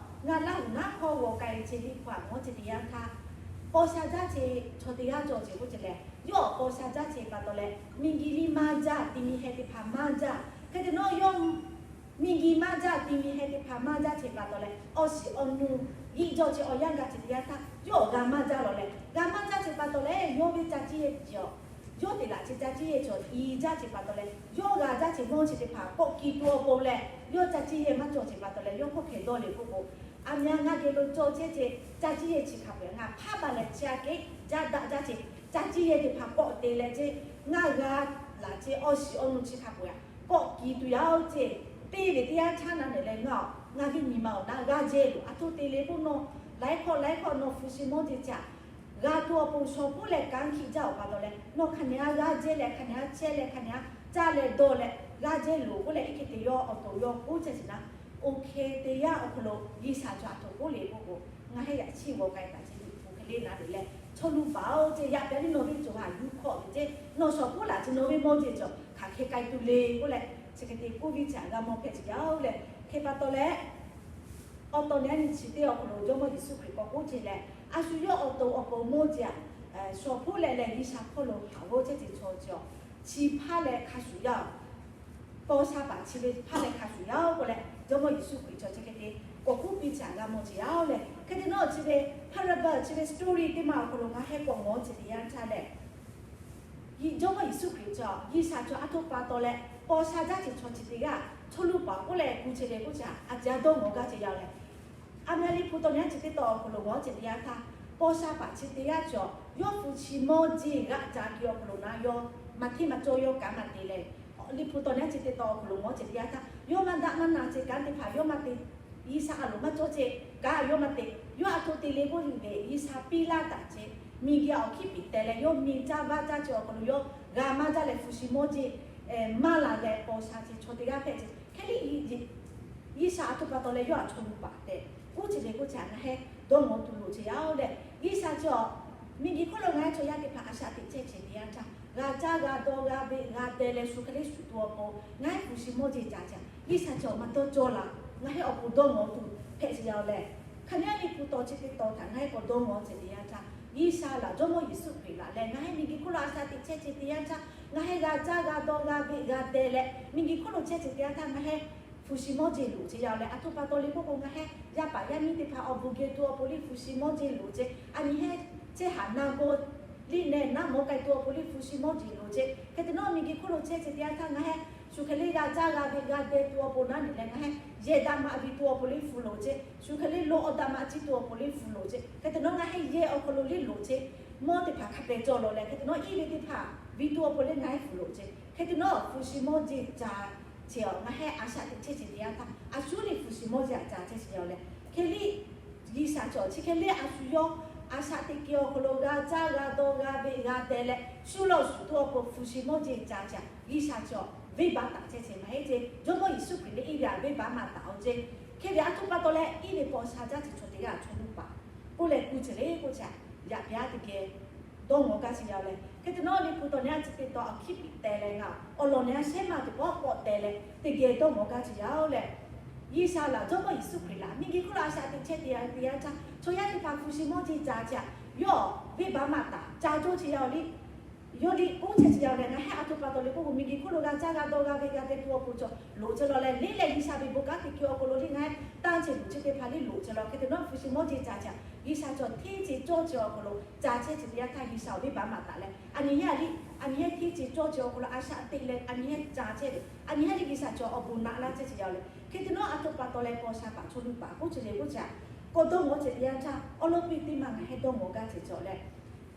ngaˬ laˇ huˍ naˉ hkawˇ g'aw k'ai ceh liꞈ hpu aꞈ mawˬ ceh teˇ yanˇ htaˇ, paw sha jaˇ ceh chaw teˇ g'aˇ cawˬ ceh k'oˆ ceh leh, yawˇ paw sha jaˇ ceh pa taw leh miˬguiˬ liˇ maˇ jaˇ, ti mi heh teˇ hpaˍ maˇ jaˇ. Hk'e te nawˉ yawˇ miˬguiˬ maˇ jaˇ, ti mi heh teˇ hpaˍ maˇ jaˇ ceh pa taw leh, awˬ shiˍ awˬ nu g'aˇ jawˇ ceh awˬ yanˇ g'a ceh teˇ yanˇ htaˇ, yawˇ g'a maˇ jaˇ lawˬ leh, g'a maˇ jaˇ ceh pa taw leh yawˇ ve caˬ ciˇ yehˬ cawˬ Yawˇ teꞈ laꞈ chi ca ciˇ yehˬ cawˬ i jaˇ ce pa taw leh, yawˇ g'a jaˇ ce mawˇ chi teˇ hpaˍ kawˆ ki tuˬ awˬ pon leh, yawˇ ca ciˇ yehˬ maˇ cawˬ ce pa taw leh, yawˇ hawˉ hkeh dawˇ le k'oˆ k'o, a mya ngaˇ geh lo cawˬ chehˇ ce, ca ciˇ yehˬ chi hk'a peu-eˬ ngaˬ hpaˇ baˬ leh chi aꞈ kehˉ jaˇ daꞈ jaˇ ce, ca ciˇ yehˬ teˇ hpaˍ kawˆ te leh ce, ngaˇ g'a laˬ ce awˬ shiˍ awˬ nu chi hk'a peu-eˬ kawˆ ki tuˬ yaˇ-oˬ ce, teˇ ve teˇ yanˇ htaˇ na nehˬ leh ngaˬ, ngaˬ ve nyi ma awˬ naˉ g'aˇ jehˇ loˬ. Aˬ htoꞈ te le k'oˆ, nawˬ laiˉ hkawˇ laiˉ hkawˇ nawˬ hpu shi mawˇ jeˬ caꞈ g'a tuˬ awˬ pon shawˍ hpuˉ leh kanˉ hkiˆ jaˇ awˬ pa taw leh, nawˬ hk'a nehˬ aꞈ g'aˇ jehˇ leh, hk'a nehˬ aꞈ chehˇ leh, hk'a nehˬ aꞈ caˇ leh dawˇ leh g'aˇ jehˇ loˬ k'oˆ leh, iˉ hk'e te yawˇ awˬ to yawˇ k'oˆ chehˇ ce naˉ, oˇ hk'e te yaˇ awˬ hk'aw lo G'uiˬsha cawˬ aˬ htoꞈ k'oˆ le k'oˆ k'o, ngaˬ hui yaꞈ chiˇ g'awˬ k'ai taˍ ce, Liꞈ hpu hk'e le naˉ le leh, chaw luˬ paˍ-oˬ ce, yaꞈ pehˍ le nawˬ ve cawˬ haˍ yuˬ hkawꞈ ve ce, nawˬ shawˍ hpuˉ laˬ ce nawˬ ve mawˇ jeˬ cawˬ hk'aˬ hk'e k'ai tuˬ le k'oˆ leh, chi hk'e te k'oˆ viˇ ce g'a mawˇ hpehꞈ ce yaˇ-oˬ leh, hk'e pa taw leh awˬ to nehˬ nyi chi teˇ awˬ hk'aw lo Jawˇmawˇ Yeˍsuˆ Hkriꞈ k'awꞈ k'oˆ ce leh, a shu yawˇ awˬ to awˬ pon mawˇ jeˬ aꞈ shawˍ hpuˉ leh leh G'uiˬsha hpawˇ lo haˍ g'awˇ chehˇ ce chaw cawˬ chi hpaˇ leh hk'a shuˍ yaˇ-oˬ, paw sha paˍ chi ve hpaˇ leh hk'a shuˍ yaˇ-oˬ k'oˆ leh, Jawˇmawˇ Yeˍsuˆ Hkriꞈ cawˬ chi hk'e te k'awꞈ k'oˆ piˇ ce g'a mawˇ ce yaˇ-oˬ leh, hk'e te nawˉ chi ve parable chi ve story teˇ ma awˬ hk'aw lo ngaˬ hui k'awꞈ mawˇ ce teˇ yanˇ htaˇ leh, Jawˇmawˇ Yeˍsuˆ Hkriꞈ cawˬ G'uiˬsha cawˬ aˬ htoꞈ pa taw leh paw sha jaˇ ce chaw chi teˇ g'aˇ chaw luˬ paˍ k'oˆ leh gu ce le k'oˆ ce, a ciˉ dawˇ mawˇ gaˇ ce yaˇ-oˬ leh, a mya Liꞈ hpu tawˬ nehˬ chi teˇ taw awˬ hk'aw lo mawˇ ce teˇ yanˇ htaˇ, paw sha paˍ chi teˇ g'aˇ cawˬ yawˇ hpu shi mawˇ jeˬ g'aꞈ ca ke awˬ hk'aw lo naˉ yawˇ maˇ hteˇ maˇ cawˇ yawˇ kanˉ maˇ te leh, Liꞈ hpu tawˬ nehˬ chi teˇ taw awˬ hk'aw lo mawˇ ce teˇ yanˇ htaˇ, yawˇ maˇ daꞈ maˇ na ce kanˉ teˇ hpaˍ yawˇ maˇ te, G'uiˬsha a loˍ maˇ cawˇ ce kanˉ yawˇ maˇ te, yawˇ aˬ htoꞈ te le k'oˆ ve G'uiˬsha piˇ laˇ taˍ ce, miˬguiˬ awˬ hkiˉ piˍ teh leh yawˇ miˬ caˇ vaˇ caˇ ce awˬ hk'aw lo yawˇ g'a maˇ jaˇ leh hpu shi mawˇ jeˬ maˇ la leh paw sha ce chaw teˇ g'aˇ hpehꞈ ce. Hk'e le G'uiˬsha aˬ htoꞈ pa taw leh yawˇ aˬ chaw luˬ paˍ tehꞈ k'oˆ ce le k'oˆ ce, ngaˬ hui dawˇ mawˇ tuˬ loˍ ce yaˇ-oˬ leh, G'uiˬsha cawˬ miˬguiˬ hk'oˆ lo ngaˬ hui chaw yaˇ teˇ hpaˍ a shaꞈ teꞈ chehˇ ce teˇ yanˇ htaˇ, g'a caˇ g'a dawˇ g'a beꞈ g'a deh leh shu hk'e le shuˍ tuˬ awˬ pon ngaˬ hui hpu shi mawˇ jeˬ ca ce, G'uiˬsha cawˬ maˇ dawˇ cawˇ la, ngaˬ hui awˬ pon dawˇ mawˇ tuˬ hpehꞈ ce yaˇ-oˬ leh, hk'aˬ nehˬ Liꞈ hpu tawˬ chi teˇ tawˬ htaꞈ ngaˬ hui k'awꞈ dawˇ mawˇ ce teˇ yanˇ htaˇ, G'uiˬsha laˬ Jawˇmawˇ Yeˍsuˆ Hkriꞈ laˬ leh ngaˬ hui miˬguiˬ hk'oˆ lo a shaꞈ teꞈ chehˇ ce teˇ yanˇ htaˇ, ngaˬ hui g'a caˇ g'a dawˇ g'a beꞈ g'a deh leh miˬguiˬ hk'oˆ lo chehˇ ce teˇ yanˇ htaˇ, ngaˬ hui hpu shi mawˇ jeˬ loˍ ce yaˇ-oˬ leh, aˬ htoꞈ pa taw le k'oˆ k'o, ngaˬ hui yaˇ paˍ yaˇ miˇ teˇ hpaˍ awˬ bon geh tuˬ awˬ pon liˇ hpu shi mawˇ jeˬ loˍ ce, a nyi heˆ chehˇ haꞈ na g'aw liˇ nehˬ naˉ mawˇ k'ai tuˬ awˬ pon liˇ hpu shi mawˇ jeˬ loˍ ce. Hk'e te nawˉ miˬguiˬ hk'oˆ lo chehˇ ce teˇ yanˇ htaˇ ngaˬ hui shu hk'e le g'a caˇ g'a beꞈ g'a deh tuˬ awˬ pon naˉ nehˬ leh ngaˬ hui yehˬ daꞈ maꞈ viˬ tuˬ awˬ pon liˇ hpu loˍ ce, shu hk'e le lo awˬ daꞈ maꞈ ciˇ tuˬ awˬ pon liˇ hpu loˍ ce. Hk'e te nawˉ ngaˬ hui yehˬ awˬ hk'aw lo liˇ loˍ ce, mawˇ teˇ hpaˍ hk'a pehˬ cawˬ lawˬ leh, hk'e te nawˉ iˉ ve teˇ hpaˍ viˬ tuˬ awˬ pon leh ngaˬ hui hpu loˍ ce. Hk'e te nawˉ hpu shi mawˇ jeˬ ca ce awˬ ngaˬ hui a shaꞈ teꞈ chehˇ ce teˇ yanˇ htaˇ, a shu liˇ hpu shi mawˇ jeˬ a ca chehˇ ce yaˇ-oˬ leh, hk'e liˇ G'uiˬsha cawˬ chi hk'e le a shu yawˇ a shaꞈ teꞈ kehˬ awˬ hk'aw lo g'a caˇ g'a dawˇ g'a beꞈ g'a deh leh shu lawˬ shuˍ tuˬ awˬ pon hpu shi mawˇ jeˬ ca ce, G'uiˬsha cawˬ venˇbaˆ taˍ chehˇ ce maˇ heˆ ce. Jawˇmawˇ Yeˍsuˆ Hkriꞈ leh iˉ ve a venˇbaˆ maˇ taˍ-oˬ ce. Hk'e ve aˬ htoꞈ pa taw leh iˉ ve paw sha jaˇ ce chaw teˇ g'aˇ chaw luˬ paˍ k'oˆ leh gu ce le k'oˆ ce, yaꞈ pyaˇ teˇ geh dawˇ mawˇ gaˇ ce yaˇ-oˬ leh, hk'e te nawˉ Liꞈ hpu tawˬ nehˬ a chi teˇ tawˬ awˬ hkiˉ piˍ teh leh ngaˬ awˬ lawˬ nehˬ a shehˉ maˇ teˇ pawˆ k'awꞈ teh leh teˇ geh dawˇ mawˇ gaˇ ce yaˇ-oˬ leh, G'uiˬsha laˬ Jawˇmawˇ Yeˍsuˆ Hkriꞈ laˬ miˬguiˬ hk'oˆ lo a shaꞈ teꞈ chehˇ teˇ yanˇ htaˇ, chaw yaˇ teˇ hpaˍ hpu shi mawˇ jeˬ ca ce, yawˇ venˇbaˆ maˇ taˍ ca cawˇ ce yaˇ-oˬ leh, yawˇ liˇ k'oˆ chehˇ ce yaˇ-oˬ leh, ngaˬ hui aˬ htoꞈ pa taw le k'oˆ k'o, miˬguiˬ hk'oˆ lo g'a caˇ g'a dawˇ g'a beꞈ g'a deh tuˬ awˬ pon cawˬ loˍ ce lawˬ leh, liˇ leh G'uiˬsha ve bon kanˉ teˇ hkui awˬ hk'aw lo liˇ ngaˬ hui tanˇ ce loˍ ce teˇ hpaˍ liˇ loˍ ce lawˬ. Hk'e te nawˉ hpu shi mawˇ jeˬ ca ce, G'uiˬsha cawˬ hteˇ ce cawˇ ce awˬ hk'aw lo ca chehˇ ce teˇ yanˇ htaˇ G'uiˬsha awˬ venˇbaˆ maˇ taˍ leh, a nyi heˆ a liˇ, a nyi heˆ hteˇ ce cawˇ ce awˬ hk'aw lo a shaꞈ teꞈ leh a nyi heˆ ca chehˇ ve, a nyi heˆ liˇ G'uiˬsha cawˬ awˬ bon naꞈ laˇ chehˇ ce yaˇ-oˬ leh, hk'e te nawˉ aˬ htoꞈ pa taw leh paw sha paˍ chaw luˬ paˍ k'oˆ ce le k'oˆ ce, k'awꞈ dawˇ mawˇ ce teˇ yanˇ htaˇ awˬ lawn piˇ teˇ maˬ ngaˬ hui dawˇ mawˇ gaˇ ce cawˬ leh,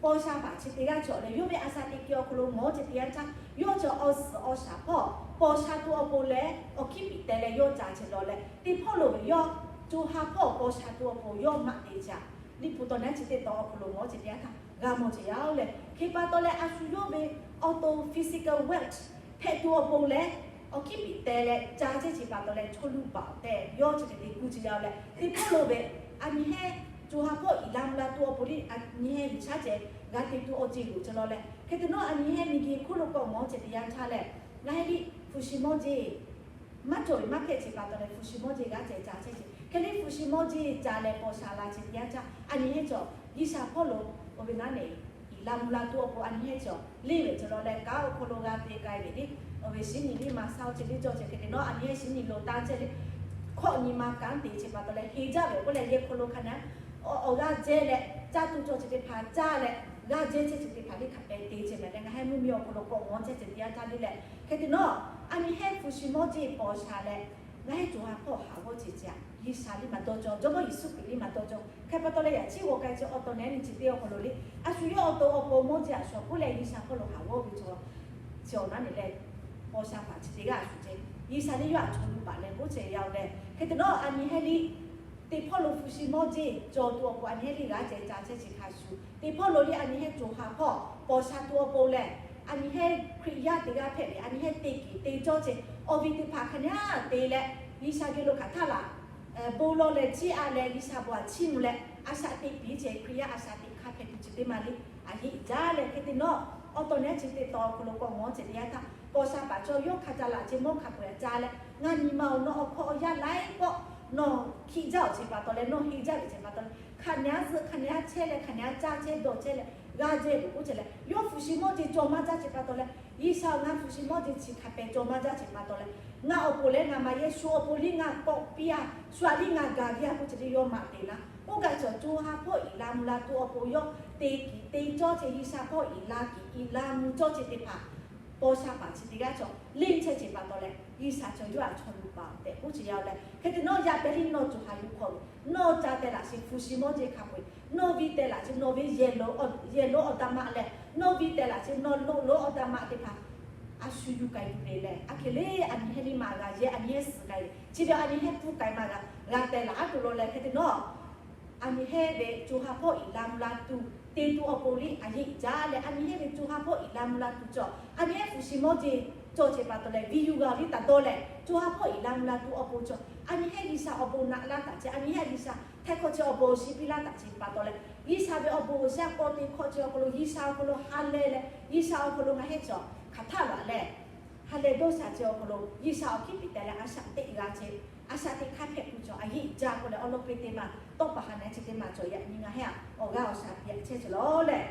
paw sha paˍ chi teˇ g'aˇ cawˬ leh yawˇ ve a shaꞈ teꞈ kehˬ awˬ hk'aw lo mawˇ ce teˇ yanˇ htaˇ, yawˇ cawˬ awˬ suhˍ awˬ shaˍ hpawˇ paw sha tuˬ awˬ pon leh awˬ hkiˉ piˍ teh leh yawˇ ca ce lawˬ leh, teˇ hpawˇ lo ve yawˇ co ha hpawˇ paw sha tuˬ awˬ pon yawˇ maꞈ te ce. Liꞈ hpu tawˬ nehˬ chi teˇ tawˬ awˬ hk'aw lo mawˇ ce teˇ yanˇ htaˇ g'a mawˇ ce yaˇ-oˬ leh, hk'e pa taw leh a shu yawˇ ve awˬ to physical wealth hpehꞈ tuˬ awˬ pon leh awˬ hkiˉ piˍ teh leh ca chehˇ ce pa taw leh chaw luˬ paˍ tehꞈ yawˇ chi hk'e te gu ce yaˇ-oˬ leh, teˇ hpawˇ lo ve a nyi heˆ co ha hpawˇ iˍ la mvuh la tuˬ awˬ pon liˇ a nyi heˆ g'uiˬ shaˉ cehˬ g'a te tuˬ awˬ ceˬ loˍ ce lawˬ leh, hk'e te nawˉ a nyi heˆ miˬguiˬ hk'oˆ lo k'awꞈ mawˇ ce teˇ yanˇ htaˇ leh, ngaˬ hui liˇ hpu shi mawˇ jeˬ maˇ cawˬ ve maˇ hpehꞈ ce pa taw leh hpu shi mawˇ jeˬ g'a cehˬ ca chehˇ ce. Hk'e liˇ hpu shi mawˇ jeˬ ca leh paw sha la ce teˇ yanˇ htaˇ a nyi heˆ cawˬ G'uiˬsha hpawˇ lo awˬ ve naˉ nehˬ iˍ la mvuh la tuˬ awˬ pon a nyi heˆ cawˬ liˇ ve ce lawˬ leh, kanˉ awˬ hk'aw lo g'a te k'ai ve liˇ awˬ ve shiˉ nyi liˇ ma saˉ-oˬ ce liˇ cawˬ ce. Hk'e te nawˉ a nyi heˆ shiˉ nyi lo tanˇ chehˇ le, hkawꞈ nyi ma kanˉ te ce pa taw leh heˍ jaˇ ve k'oˆ leh yehˬ hk'aw lo hk'a nehˬ awˬ g'aˇ jehˇ leh caˇ tuˬ cawˬ ce teˇ hpaˍ caˇ leh g'aˇ jehˇ chehˇ ceuˬ teˇ hpaˍ liˇ hk'a pehˍ te ceh mehˍ leh, ngaˬ heh mvuhˇ miˬ awˬ hk'aw lo k'awꞈ ngawˬ chehˇ ceuˬ teˇ yanˇ htaˇ liˇ leh, hk'e te nawˉ a nyi heh hpu shi mawˇ jeˇ paw sha leh, ngaˬ heh co ha hpawˇ haˍ g'awˇ ceh ceh, G'uiˬsha liˇ maˇ dawˇ cawˇ, Jawˇmawˇ Yeˍsuˆ Hkriꞈ liˇ maˇ dawˇ cawˇ. Hk'e pa taw leh yaꞈ chiˉ g'aw k'ai ceh awˬ tawˍ nehˉ nyi chi teˇ awˬ hk'aw lo liˇ a shu yawˇ awˬ to awˬ pon mawˇ jeˇ a shu k'oˆ leh G'uiˬsha hpawˇ lo haˍ g'awˇ ve chaw, chi awˬ naˉ ne leh paw sha paˍ chi teˇ g'aˇ a shu ceh, G'uiˬsha liˇ yawˇ a chaw lu paˍ leh k'oˆ ceh yaˇ-oˬ leh, hk'e te nawˉ a nyi heh liˇ teˇ hpawˇ lo hpu shi mawˇ jeˇ cawˬ tuˬ awˬ pon a nyi heh liˇ g'aˇ ceh ca chehˇ chi hk'a shuˍ, teˇ hpawˇ lo liˇ a nyi heh co ha hpawˇ paw sha tuˬ awˬ pon leh, a nyi heh Hkriꞈ yaˇ teˇ g'aˇ hpehꞈ ve a nyi heh te kiˍ te cawˇ ceh awˬ viˉ teˇ hpaˍ hk'a nyaˇ te leh, G'uiˬsha geh lo hk'aˬ htaˇ laˬ bon lawˬ leh chiˇ a leh G'uiˬsha bon a chiˇ mvuh leh a shaꞈ teꞈ piˇ ceh Hkriꞈ yaˇ a shaꞈ teꞈ hk'a hpehꞈ tuˬ chi teˇ maˇ liˇ a yeˇ jaˇ leh, hk'e te nawˉ awˬ tawˍ nehˉ chi teˇ taw awˬ hk'aw lo k'awꞈ ngawˬ ceh teˇ yanˇ htaˇ, paw sha paˍ chaw yawˇ hk'a ca laꞈ ceh mawˇ hk'a peu-eˬ ca leh, ngaˬ nyi ma-oˬ, nawˬ awˬ hkawˇ awˬ yaˇ laiˉ pawˆ nawˬ hkiˆ jaˇ-oˬ ceh pa taw leh, nawˬ heˆ jaˇ ve ceh pa taw leh, hk'a nyaˇ zuhˆ hk'a nyaˇ chehˇ leh hk'a nyaˇ caˇ chehˇ dawˬ chehˇ leh g'aˇ jehˇ ve k'oˆ ceh leh, yawˇ hpu shi mawˇ jeˇ cawˬ maˇ jaˇ ceh pa taw leh, G'uiˬsha ngaˬ hpu shi mawˇ jeˇ chi hk'a pehˍ cawˬ maˇ jaˇ ceh pa taw leh, ngaˬ awˬ pon leh ngaˬ maˇ yehˇ shu awˬ pon liˇ ngaˬ k'awꞈ piˇ a, shu a liˇ ngaˬ gaˬ piˇ a k'oˆ ceh liˇ yawˇ maˇ te laˇ. Oˇ kaꞈ cawˬ co ha hpawˇ iˍ la mvuh la tuˬ awˬ pon yawˇ te kiˍ te cawˇ ceh G'uiˬsha hpawˇ iˍ la kiˍ iˍ la mvuh cawˇ ceh teˇ hpaˍ paw sha paˍ chi teˇ g'aˇ cawˬ liˇ chehˇ ceh pa taw leh, G'uiˬsha cawˬ yawˇ a chaw lu paˍ tehꞈ k'oˆ ceh yaˇ-oˬ leh, hk'e te nawˉ yaˇ pehˇ liˇ nawˬ co ha yuˬ hk'aw lo, nawˬ ca teh laꞈ sheˍ hpu shi mawˇ jeˇ hk'a peu-eˬ, nawˬ viˉ teh laꞈ sheˍ nawˬ ve yehˬ lo yehˬ lo awˬ daꞈ maꞈ leh, nawˬ viˉ teh laꞈ sheˍ nawˬ loꞈ lo awˬ daꞈ maꞈ teˇ hpaˍ a shu yuˬ k'ai tuˬ le leh, a hk'e le a nyi heh liˇ maˇ g'a yehˇ a nyi heh suhˍ k'ai le, chi ve a nyi heh pfuhˇ k'ai maˇ g'a, g'a teh laꞈ a tuˬ lo leh, hk'e te nawˉ a nyi heh ve co ha hpawˇ iˍ la mvuh la tuˬ te tuˬ awˬ pon liˇ a yeˇ jaˇ leh, a nyi heh ve co ha hpawˇ iˍ la mvuh la tuˬ cawˬ, a nyi heh hpu shi mawˇ jeˇ cawˬ ceh pa taw leh, viˉ yuˬ g'a liˇ taˍ dawˇ leh co ha hpawˇ iˍ la mvuh la tuˬ awˬ pon cawˬ, a nyi heh G'uiˬsha awˬ bon naꞈ laˇ taˍ ceh, a nyi heh G'uiˬsha htaiˍ hkawˇ ceh awˬ bon shiˍ piˇ laˇ taˍ ceh pa taw leh, G'uiˬsha ve awˬ bon awˬ shaˉ k'awꞈ te hkawˇ ceh awˬ hk'aw lo G'uiˬsha awˬ hk'aw lo ha leh leh, G'uiˬsha awˬ hk'aw lo ngaˬ heh cawˬ hk'aˬ htaˇ laˬ leh, ha leh dawˇ sha ceh awˬ hk'aw lo G'uiˬsha awˬ hkiˉ piˍ teh leh a shaꞈ teꞈ g'a ceh, a shaꞈ teꞈ hk'a hpehꞈ tuˬ cawˬ a yeˇ jaˇ k'oˆ leh, awˬ lawn piˇ teˇ maˬ tawˇ pa ha nehˉ chi teˇ maˬ cawˬ yaꞈ nyi ngaˬ heh a awˬ g'aˇ awˬ shaˍ piˇ a chehˇ ceh lawˬ leh,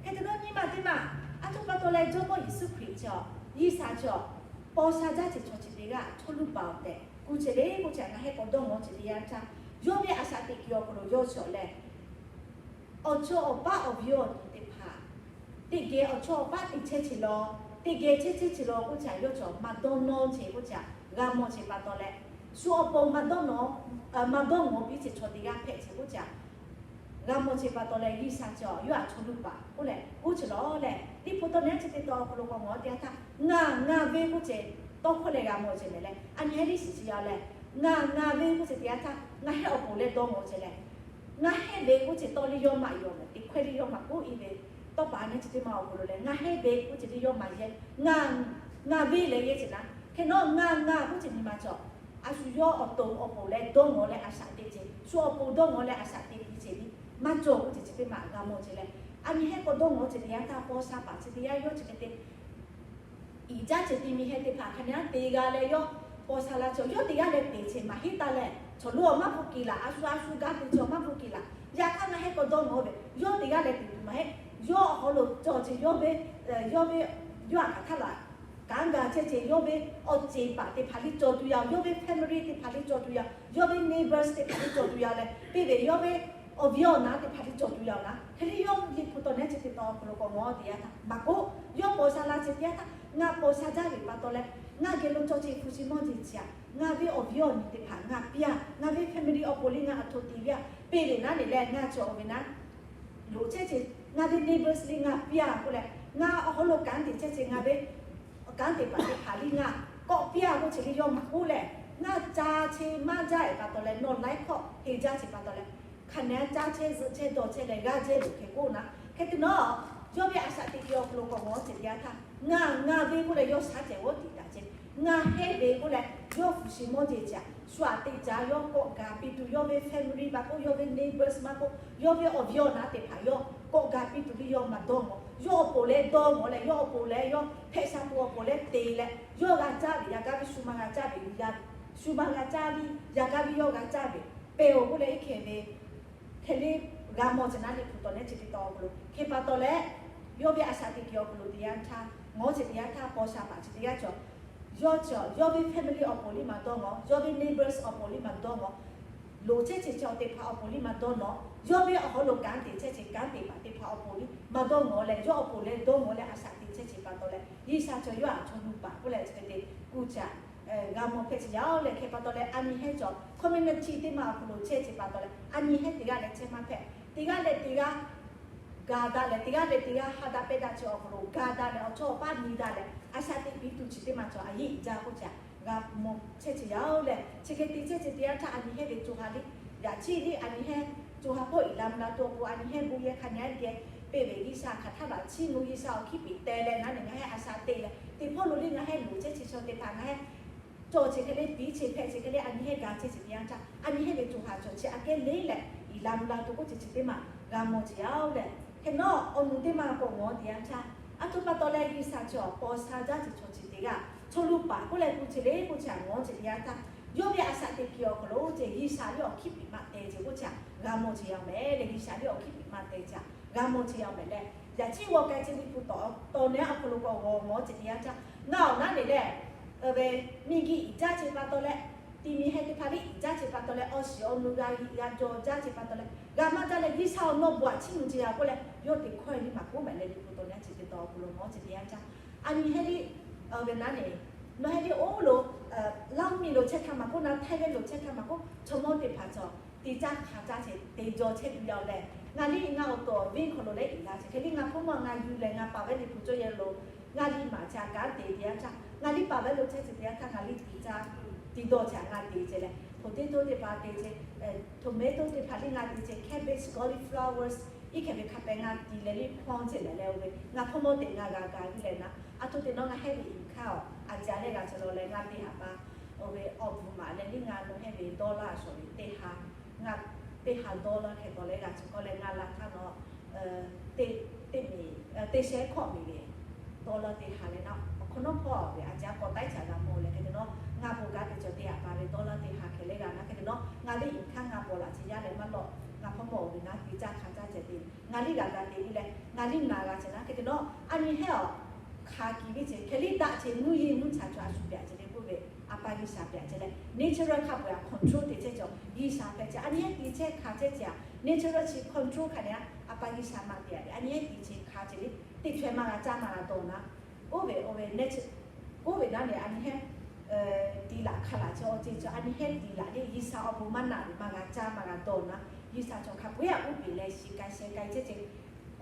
hk'e te nawˉ nyiˇ maˬ teˇ maˬ a htoꞈ pa taw leh Jawˇmawˇ Yeˍsuˆ Hkriꞈ cawˬ, G'uiˬsha cawˬ paw sha jaˇ ceh chaw chi teˇ g'aˇ chaw lu paˍ-oˬ tehꞈ kuˬ ceh le k'oˆ ceh, ngaˬ heh k'awꞈ dawˇ ngawˬ ceh teˇ yanˇ htaˇ, yawˇ ve a shaꞈ teꞈ kiˬ awˬ hk'aw lo yawˇ cawˬ leh, awˬ chawˇ awˬ paˉ awˬ viˉ awˬ nyi teˇ hpaˍ teˇ geh awˬ chawˇ awˬ paˉ te chehˇ ceh law, teˇ geh chehˇ chehˇ ceh law k'oˆ ceh, yawˇ cawˬ maˇ dawˇ nawˇ ceh k'oˆ ceh, g'a mawˬ ceh pa taw leh, shu awˬ pon maˇ dawˇ nawˇ, maˇ dawˇ ngawˬ piˇ ceh chaw teˇ g'aˇ hpehꞈ ceh k'oˆ ceh, g'a mawˬ ceh pa taw leh G'uiˬsha cawˬ yawˇ a chaw lu paˍ k'oˆ leh k'oˆ ceh lawˬ leh, teˇ hpu tawˇ nehˉ chi teˇ taw awˬ hk'aw lo k'awꞈ ngawˬ teˇ yanˇ htaˇ, ngaˬ ngaˬ ve k'oˆ ceh tawˇ hkawˇ leh g'a mawˬ ceh mehˍ leh, a nyi heh liˇ shiˍ ceh yaˇ leh, ngaˬ ngaˬ ve k'oˆ ceh teˇ yanˇ htaˇ ngaˬ heh awˬ pon leh dawˇ ngawˬ ceh leh, ngaˬ heh ve k'oˆ ceh tawˇ liˇ yawˇ maˇ yaw mehˍ, teˇ hkawehˇ liˇ yawˇ maˇ k'oˆ, i ve tawˇ pa nehˉ chi teˇ maˬ awˬ hk'aw lo leh ngaˬ heh ve k'oˆ ceh liˇ yawˇ maˇ yehˇ, ngaˬ ve leh yehˇ ceh naˉ. Hk'e nawˉ ngaˬ ngaˬ k'oˆ ceh nyi ma cawˬ, a shu yawˇ awˬ to awˬ pon leh dawˇ ngawˬ leh a shaꞈ teꞈ ceh, shu awˬ pon dawˇ ngawˬ leh a shaꞈ teꞈ piˇ ceh liˇ maˇ cawˬ k'oˆ ceh chi teˇ maˬ g'a mawˬ ceh leh, a nyi heh k'awꞈ dawˇ ngawˬ ceh teˇ yanˇ htaˇ paw sha paˍ chi teˇ yanˇ yawˇ chi hk'e te iˍ jaˇ ceh ti mi heh teˇ hpaˍ hk'a nyaˇ te g'a leh yawˇ paw sha la cawˬ, yawˇ teˇ g'aˇ leh te ceh maˇ heˆ taˇ leh, chaw lo awˬ maˇ hpu kiˬ laˬ, a shu a shu gaˇ te ceh awˬ maˇ hpu kiˬ laˬ. Yaꞈ hk'aˇ ngaˬ heh k'awꞈ dawˇ ngawˬ ve, yawˇ teˇ g'aˇ leh te tuˬ maˇ heˆ. Yawˇ awˬ hk'aw lo cawˬ ceh yawˇ ve, yawˇ ve, yawˇ a hk'aˬ htaˇ laˬ kanˉ ga chehˇ ceh yawˇ ve awˬ ceˬ paˍ teˇ hpaˍ liˇ cawˬ tuˬ yaˇ, yawˇ ve family teˇ hpaˍ liˇ cawˬ tuˬ yaˇ, yawˇ ve neighbors teˇ hpaˍ liˇ cawˬ tuˬ yaˇ leh, teˇ ve yawˇ ve awˬ viˉ awˬ naˉ teˇ hpaˍ liˇ cawˬ tuˬ yaˇ naˉ. Hk'e liˇ yawˇ liꞈ hpu tawˇ nehˉ chi teˇ taw awˬ hk'aw lo k'awꞈ ngawˬ teˇ yanˇ htaˇ maˇ k'oˆ, yawˇ paw sha la ceh teˇ yanˇ htaˇ, ngaˬ paw sha jaˇ ve pa taw leh, ngaˬ geh lo cawˬ ceh hpu shi mawˇ jeˇ ceh a, ngaˬ ve awˬ viˉ awˬ nyi teˇ hpaˍ ngaˬ piˇ a, ngaˬ ve family awˬ pon liˇ ngaˬ a htoꞈ te ve a, peˇ ve naˉ le leh ngaˬ cawˬ ve naˉ loꞈ chehˇ ceh, ngaˬ ve neighbors liˇ ngaˬ piˇ a k'oˆ leh, ngaˬ awˬ hk'aw lo kanˉ te chehˇ ceh ngaˬ ve kanˉ te paˍ teˇ hpaˍ liˇ ngaˬ kawˆ piˇ a k'oˆ ceh liˇ yawˇ maˇ k'oˆ leh, ngaˬ ca cheh maˇ jaˇ ve pa taw leh nawˬ laiˉ hkawˇ te jaˇ ceh pa taw leh, hk'a nehˉ caˇ chehˇ zuhˆ chehˇ dawˬ chehˇ leh g'aˇ jehˇ loˬ hk'e k'oˆ naˉ. Hk'e te nawˉ, yawˇ ve a shaꞈ teꞈ kiˬ awˬ hk'aw lo k'awꞈ ngawˬ ceh teˇ yanˇ htaˇ, ngaˬ ngaˬ ve k'oˆ leh yawˇ shaˉ ceh g'awˇ tiꞈ taˍ ceh, ngaˬ heh ve k'oˆ leh yawˇ hpu shi mawˇ jeˇ ceh a, shu aꞈ teˇ caˉ yawˇ kawˆ gaˬ piˇ tuˬ, yawˇ ve family maˇ k'oˆ, yawˇ ve neighbors maˇ k'oˆ, yawˇ ve awˬ viˉ awˬ naˉ teˇ hpaˍ yawˇ kawˆ gaˬ piˇ tuˬ liˇ yawˇ maˇ dawˇ ngawˬ. Yawˇ awˬ pon leh dawˇ ngawˬ leh, yawˇ awˬ pon leh yawˇ hpehꞈ sha tuˬ awˬ pon leh te leh, yawˇ g'a caˇ ve yaꞈ gaˇ ve shu maˇ g'a caˇ ve, shu maˇ g'a caˇ ve yaꞈ gaˇ ve yawˇ g'a caˇ ve, pehˬ-oˬ k'oˆ leh iˉ hkeh ve hk'e le g'a mawˬ ceh naˉ le hpu tawˇ nehˉ chi teˇ taw awˬ hk'aw lo. Hk'e pa taw leh, yawˇ ve a shaꞈ teꞈ kiˬ awˬ hk'aw lo teˇ yanˇ htaˇ, ngawˬ ceh teˇ yanˇ htaˇ paw sha paˍ chi teˇ g'aˇ cawˬ, yawˇ cawˬ yawˇ ve family awˬ pon liˇ maˇ dawˇ ngawˬ, yawˇ ve neighbors awˬ pon liˇ maˇ dawˇ ngawˬ, loꞈ chehˇ ceh cawˬ teˇ hpaˍ awˬ pon liˇ maˇ dawˇ nawˬ, Yawˇ ve awˬ hawˉ lo kanˉ te chehˇ ce, kanˉ te paˍ teˇ hpaˍ awˬ pon maˇ dawˇ ngawˬ leh, yawˇ awˬ pon leh dawˇ ngawˬ leh a shaꞈ te chehˇ ce pa taw leh, G'uiˬsha chaw yawˇ htaꞈ chaw nuˇ paˍ k'oˆ leh chi hk'e te kuˇ caꞈ g'a mawˬ hpehꞈ ce yaˇ-oˬ leh, hk'e pa taw leh a nyi heˉ cawˬ community teˇ ma awˬ hk'aw lo chehˇ ce pa taw leh, a nyi heˉ teˇ g'aˇ leh chehˇ maˇ hpehꞈ, teˇ g'aˇ leh teˇ g'aˇ ga daꞈ leh, teˇ g'aˇ leh teˇ g'aˇ ha daꞈ pehˇ daꞈ chi awˬ hk'aw lo ga daꞈ leh, awˬ chawˇ awˬ paˇ nyi daꞈ leh, a shaꞈ teꞈ piˇ tuˬ chi teˇ ma cawˬ a yiˇ jaˇ k'oˆ caꞈ g'a mawˬ chehˇ ce yaˇ-oˬ leh, chi hk'e te chehˇ ce teˇ yanˇ htaˇ a nyi heˉ ve co ha liˇ, yaꞈ chiˇ liˇ a nyi heˉ co ha hpawˇ iˍ la mvuh la tuˬ awˬ pon a nyi heˉ bon yehˬ hk'a nyi geh peˇ ve G'uiˬsha hk'aˬ htaˇ laꞈ chiˇ mvuh G'uiˬsha awˬ hkiˉ piˍ teh leh naˉ ne ngaˬ heˉ a shaꞈ teꞈ leh, teˇ hpawˇ lo liˇ ngaˬ heˉ loˍ chehˇ chi chaw teˇ hpaˍ ngaˬ heˉ cawˬ chi hk'e le, piˇ chi hpehꞈ chi hk'e le, a nyi heˉ ga chehˇ chi teˇ yanˇ htaˇ a nyi heˉ ve co ha cawˬ chi aꞈ kehˉ le leh, iˍ la mvuh la tuˬ k'oˆ ce chi teˇ ma g'a mawˬ ce yaˇ-oˬ leh, hk'e nawˉ awˬ nu teˇ ma k'awꞈ ngawˬ teˇ yanˇ htaˇ, aˬ htoꞈ pa taw leh G'uiˬsha chi awˬ paw sha jaˇ ce chaw chi teˇ g'aˇ chaw nuˇ paˍ k'oˆ leh k'oˆ ce le k'oˆ ce aꞈ ngawˬ ce teˇ yanˇ htaˇ, yawˇ ve a shaꞈ teꞈ kiˬ awˬ hk'aw lo ce G'uiˬsha ve awˬ hkiˉ piˍ maˇ teh ce k'oˆ ce aꞈ g'a mawˬ ce yaˇ-oˬ mehˍ leh, G'uiˬsha ve awˬ hkiˉ piˍ maˇ teh ce aꞈ g'a mawˬ ce yaˇ-oˬ mehˍ leh, yaꞈ chiˇ g'aw k'ai ce liꞈ hpu tawˍ tawˍ nehˉ awˬ hk'aw lo k'awꞈ g'awˬ ngawˬ ce teˇ yanˇ htaˇ, ngaˬ awˬ naˉ ne leh ve miˬguiˬ iˍ jaˇ ce pa taw leh, ti miˬ heh teˇ hpaˍ liˇ iˍ jaˇ ce pa taw leh, awˬ shiˍ awˬ nu g'a g'a jaw jaˇ ce pa taw leh, g'a maˇ jaˇ leh G'uiˬsha awˬ nawˇ bon aꞈ chiˇ mvuh ce yaˇ k'oˆ leh, yawˇ teꞈ hkawˇ liˇ maˍ k'oˆ mehˍ leh liꞈ hpu tawˍ nehˉ chi teˇ taw awˬ hk'aw lo ngawˬ ce teˇ yanˇ htaˇ, a nyi heˉ liˇ ve naˉ ne, nawˬ heˉ liˇ oˇ lo Laˇ miˬ lo chehˇ htaˇ maˇ k'oˆ, naˉ Htaiˇ venˇ lo chehˇ htaˇ maˇ k'oˆ, chaw mawˇ teˇ hpaˍ cawˬ te caˇ hk'a caˇ ce te jaw chehˇ tuˬ yaˇ-oˬ leh, ngaˬ liˇ ngaˬ awˬ to venˇ hk'aw lo leh iˍ la ce hk'e liˇ ngaˬ hpawˇ mawˇ ngaˬ yuˬ leh ngaˬ paˍ ve liꞈ hpu cawˇ yehˬ lo, ngaˬ liˇ maˍ ca kanˉ te teˇ yanˇ htaˇ, ngaˬ liˇ paˍ ve lo chehˇ ce teˇ yanˇ htaˇ ngaˬ liˇ te caˇ te dawˇ ce aꞈ ngaˬ te ce leh, potato teˇ hpaˍ te ce, tomato teˇ hpaˍ liˇ ngaˬ te ce, cabbage, cauliflowers, iˉ hkeh ve hk'a pehꞈ ngaˬ te leh liˇ hpawˇ ce leh leh oˇ ve ngaˬ hpawˇ mawˇ teꞈ ngaˬ g'a ga viˉ leh naˉ, aˬ htoꞈ te nawˉ ngaˬ heˉ ve iˍ hkanˇ-oˬ, a jaˇ leh g'a ce law leh ngaˬ teˇ haꞈ pa oˇ ve awˬ bvuhꞈ maˍ leh liˇ ngaˬ nawˬ heˉ ve dollar shawˍ ve teˇ ha, ngaˬ teˇ ha dollar hkeh tawˍ leh g'a ce k'oˆ leh ngaˬ la htaˇ nawˉ teˇ miˬ teˇ shehˉ hkawˆ miˬ ve dollar teˇ ha leh naˉ, awˬ hk'awꞈ nawˉ hpawˇ ve a jaˇ k'awꞈ taiˉ caꞈ g'a mawˬ leh hk'e te nawˉ ngaˬ bon gaˇ te cawˬ teˇ haꞈ pa ve dollar teˇ ha hkeh leh g'a naˉ hk'e te nawˉ ngaˬ liˇ iˍ hkanˇ ngaˬ paw laꞈ ce yaˇ leh maˇ lawꞈ, ngaˬ hpawˇ mawˇ oˇ ve naˉ te caˇ hk'a caˇ ceh te ngaˬ liˇ g'a ga te viˉ leh ngaˬ liˇ naˍ g'a ce naˉ hk'e te nawˉ a nyi heˉ-oˬ hk'a kiˍ viˉ ce hkeh liˇ daꞈ ce nuˇ yeˇ nuˇ caꞈ cawˬ a shu pyaꞈ ce leh k'oˆ ve, a pa G'uiˬsha pyaꞈ ce leh nature hk'a peu-eˬ aꞈ control te chehˇ cawˬ G'uiˬsha hpehꞈ ce. A nyi heˉ te chehˇ hk'a chehˇ ce aꞈ nature chi control hk'a ne a, a pa G'uiˬsha maˇ te a ve a nyi heˉ te chehˇ hk'a ce le, teˇ chaweh maˇ g'a caˇ maˇ g'a dawˬ naˉ, oˇ ve oˇ ve nature, oˇ ve naˉ ne a nyi heˉ te laꞈ hk'a laꞈ ce awˬ ce cawˬ a nyi heˉ te laꞈ le G'uiˬsha awˬ bon maˇ naꞈ ve maˇ g'a caˇ maˇ g'a dawˬ naˉ, G'uiˬsha cawˬ hk'a peu-eˬ aꞈ uˉ peˍ leh shiˍ k'ai sheh k'ai chehˇ ce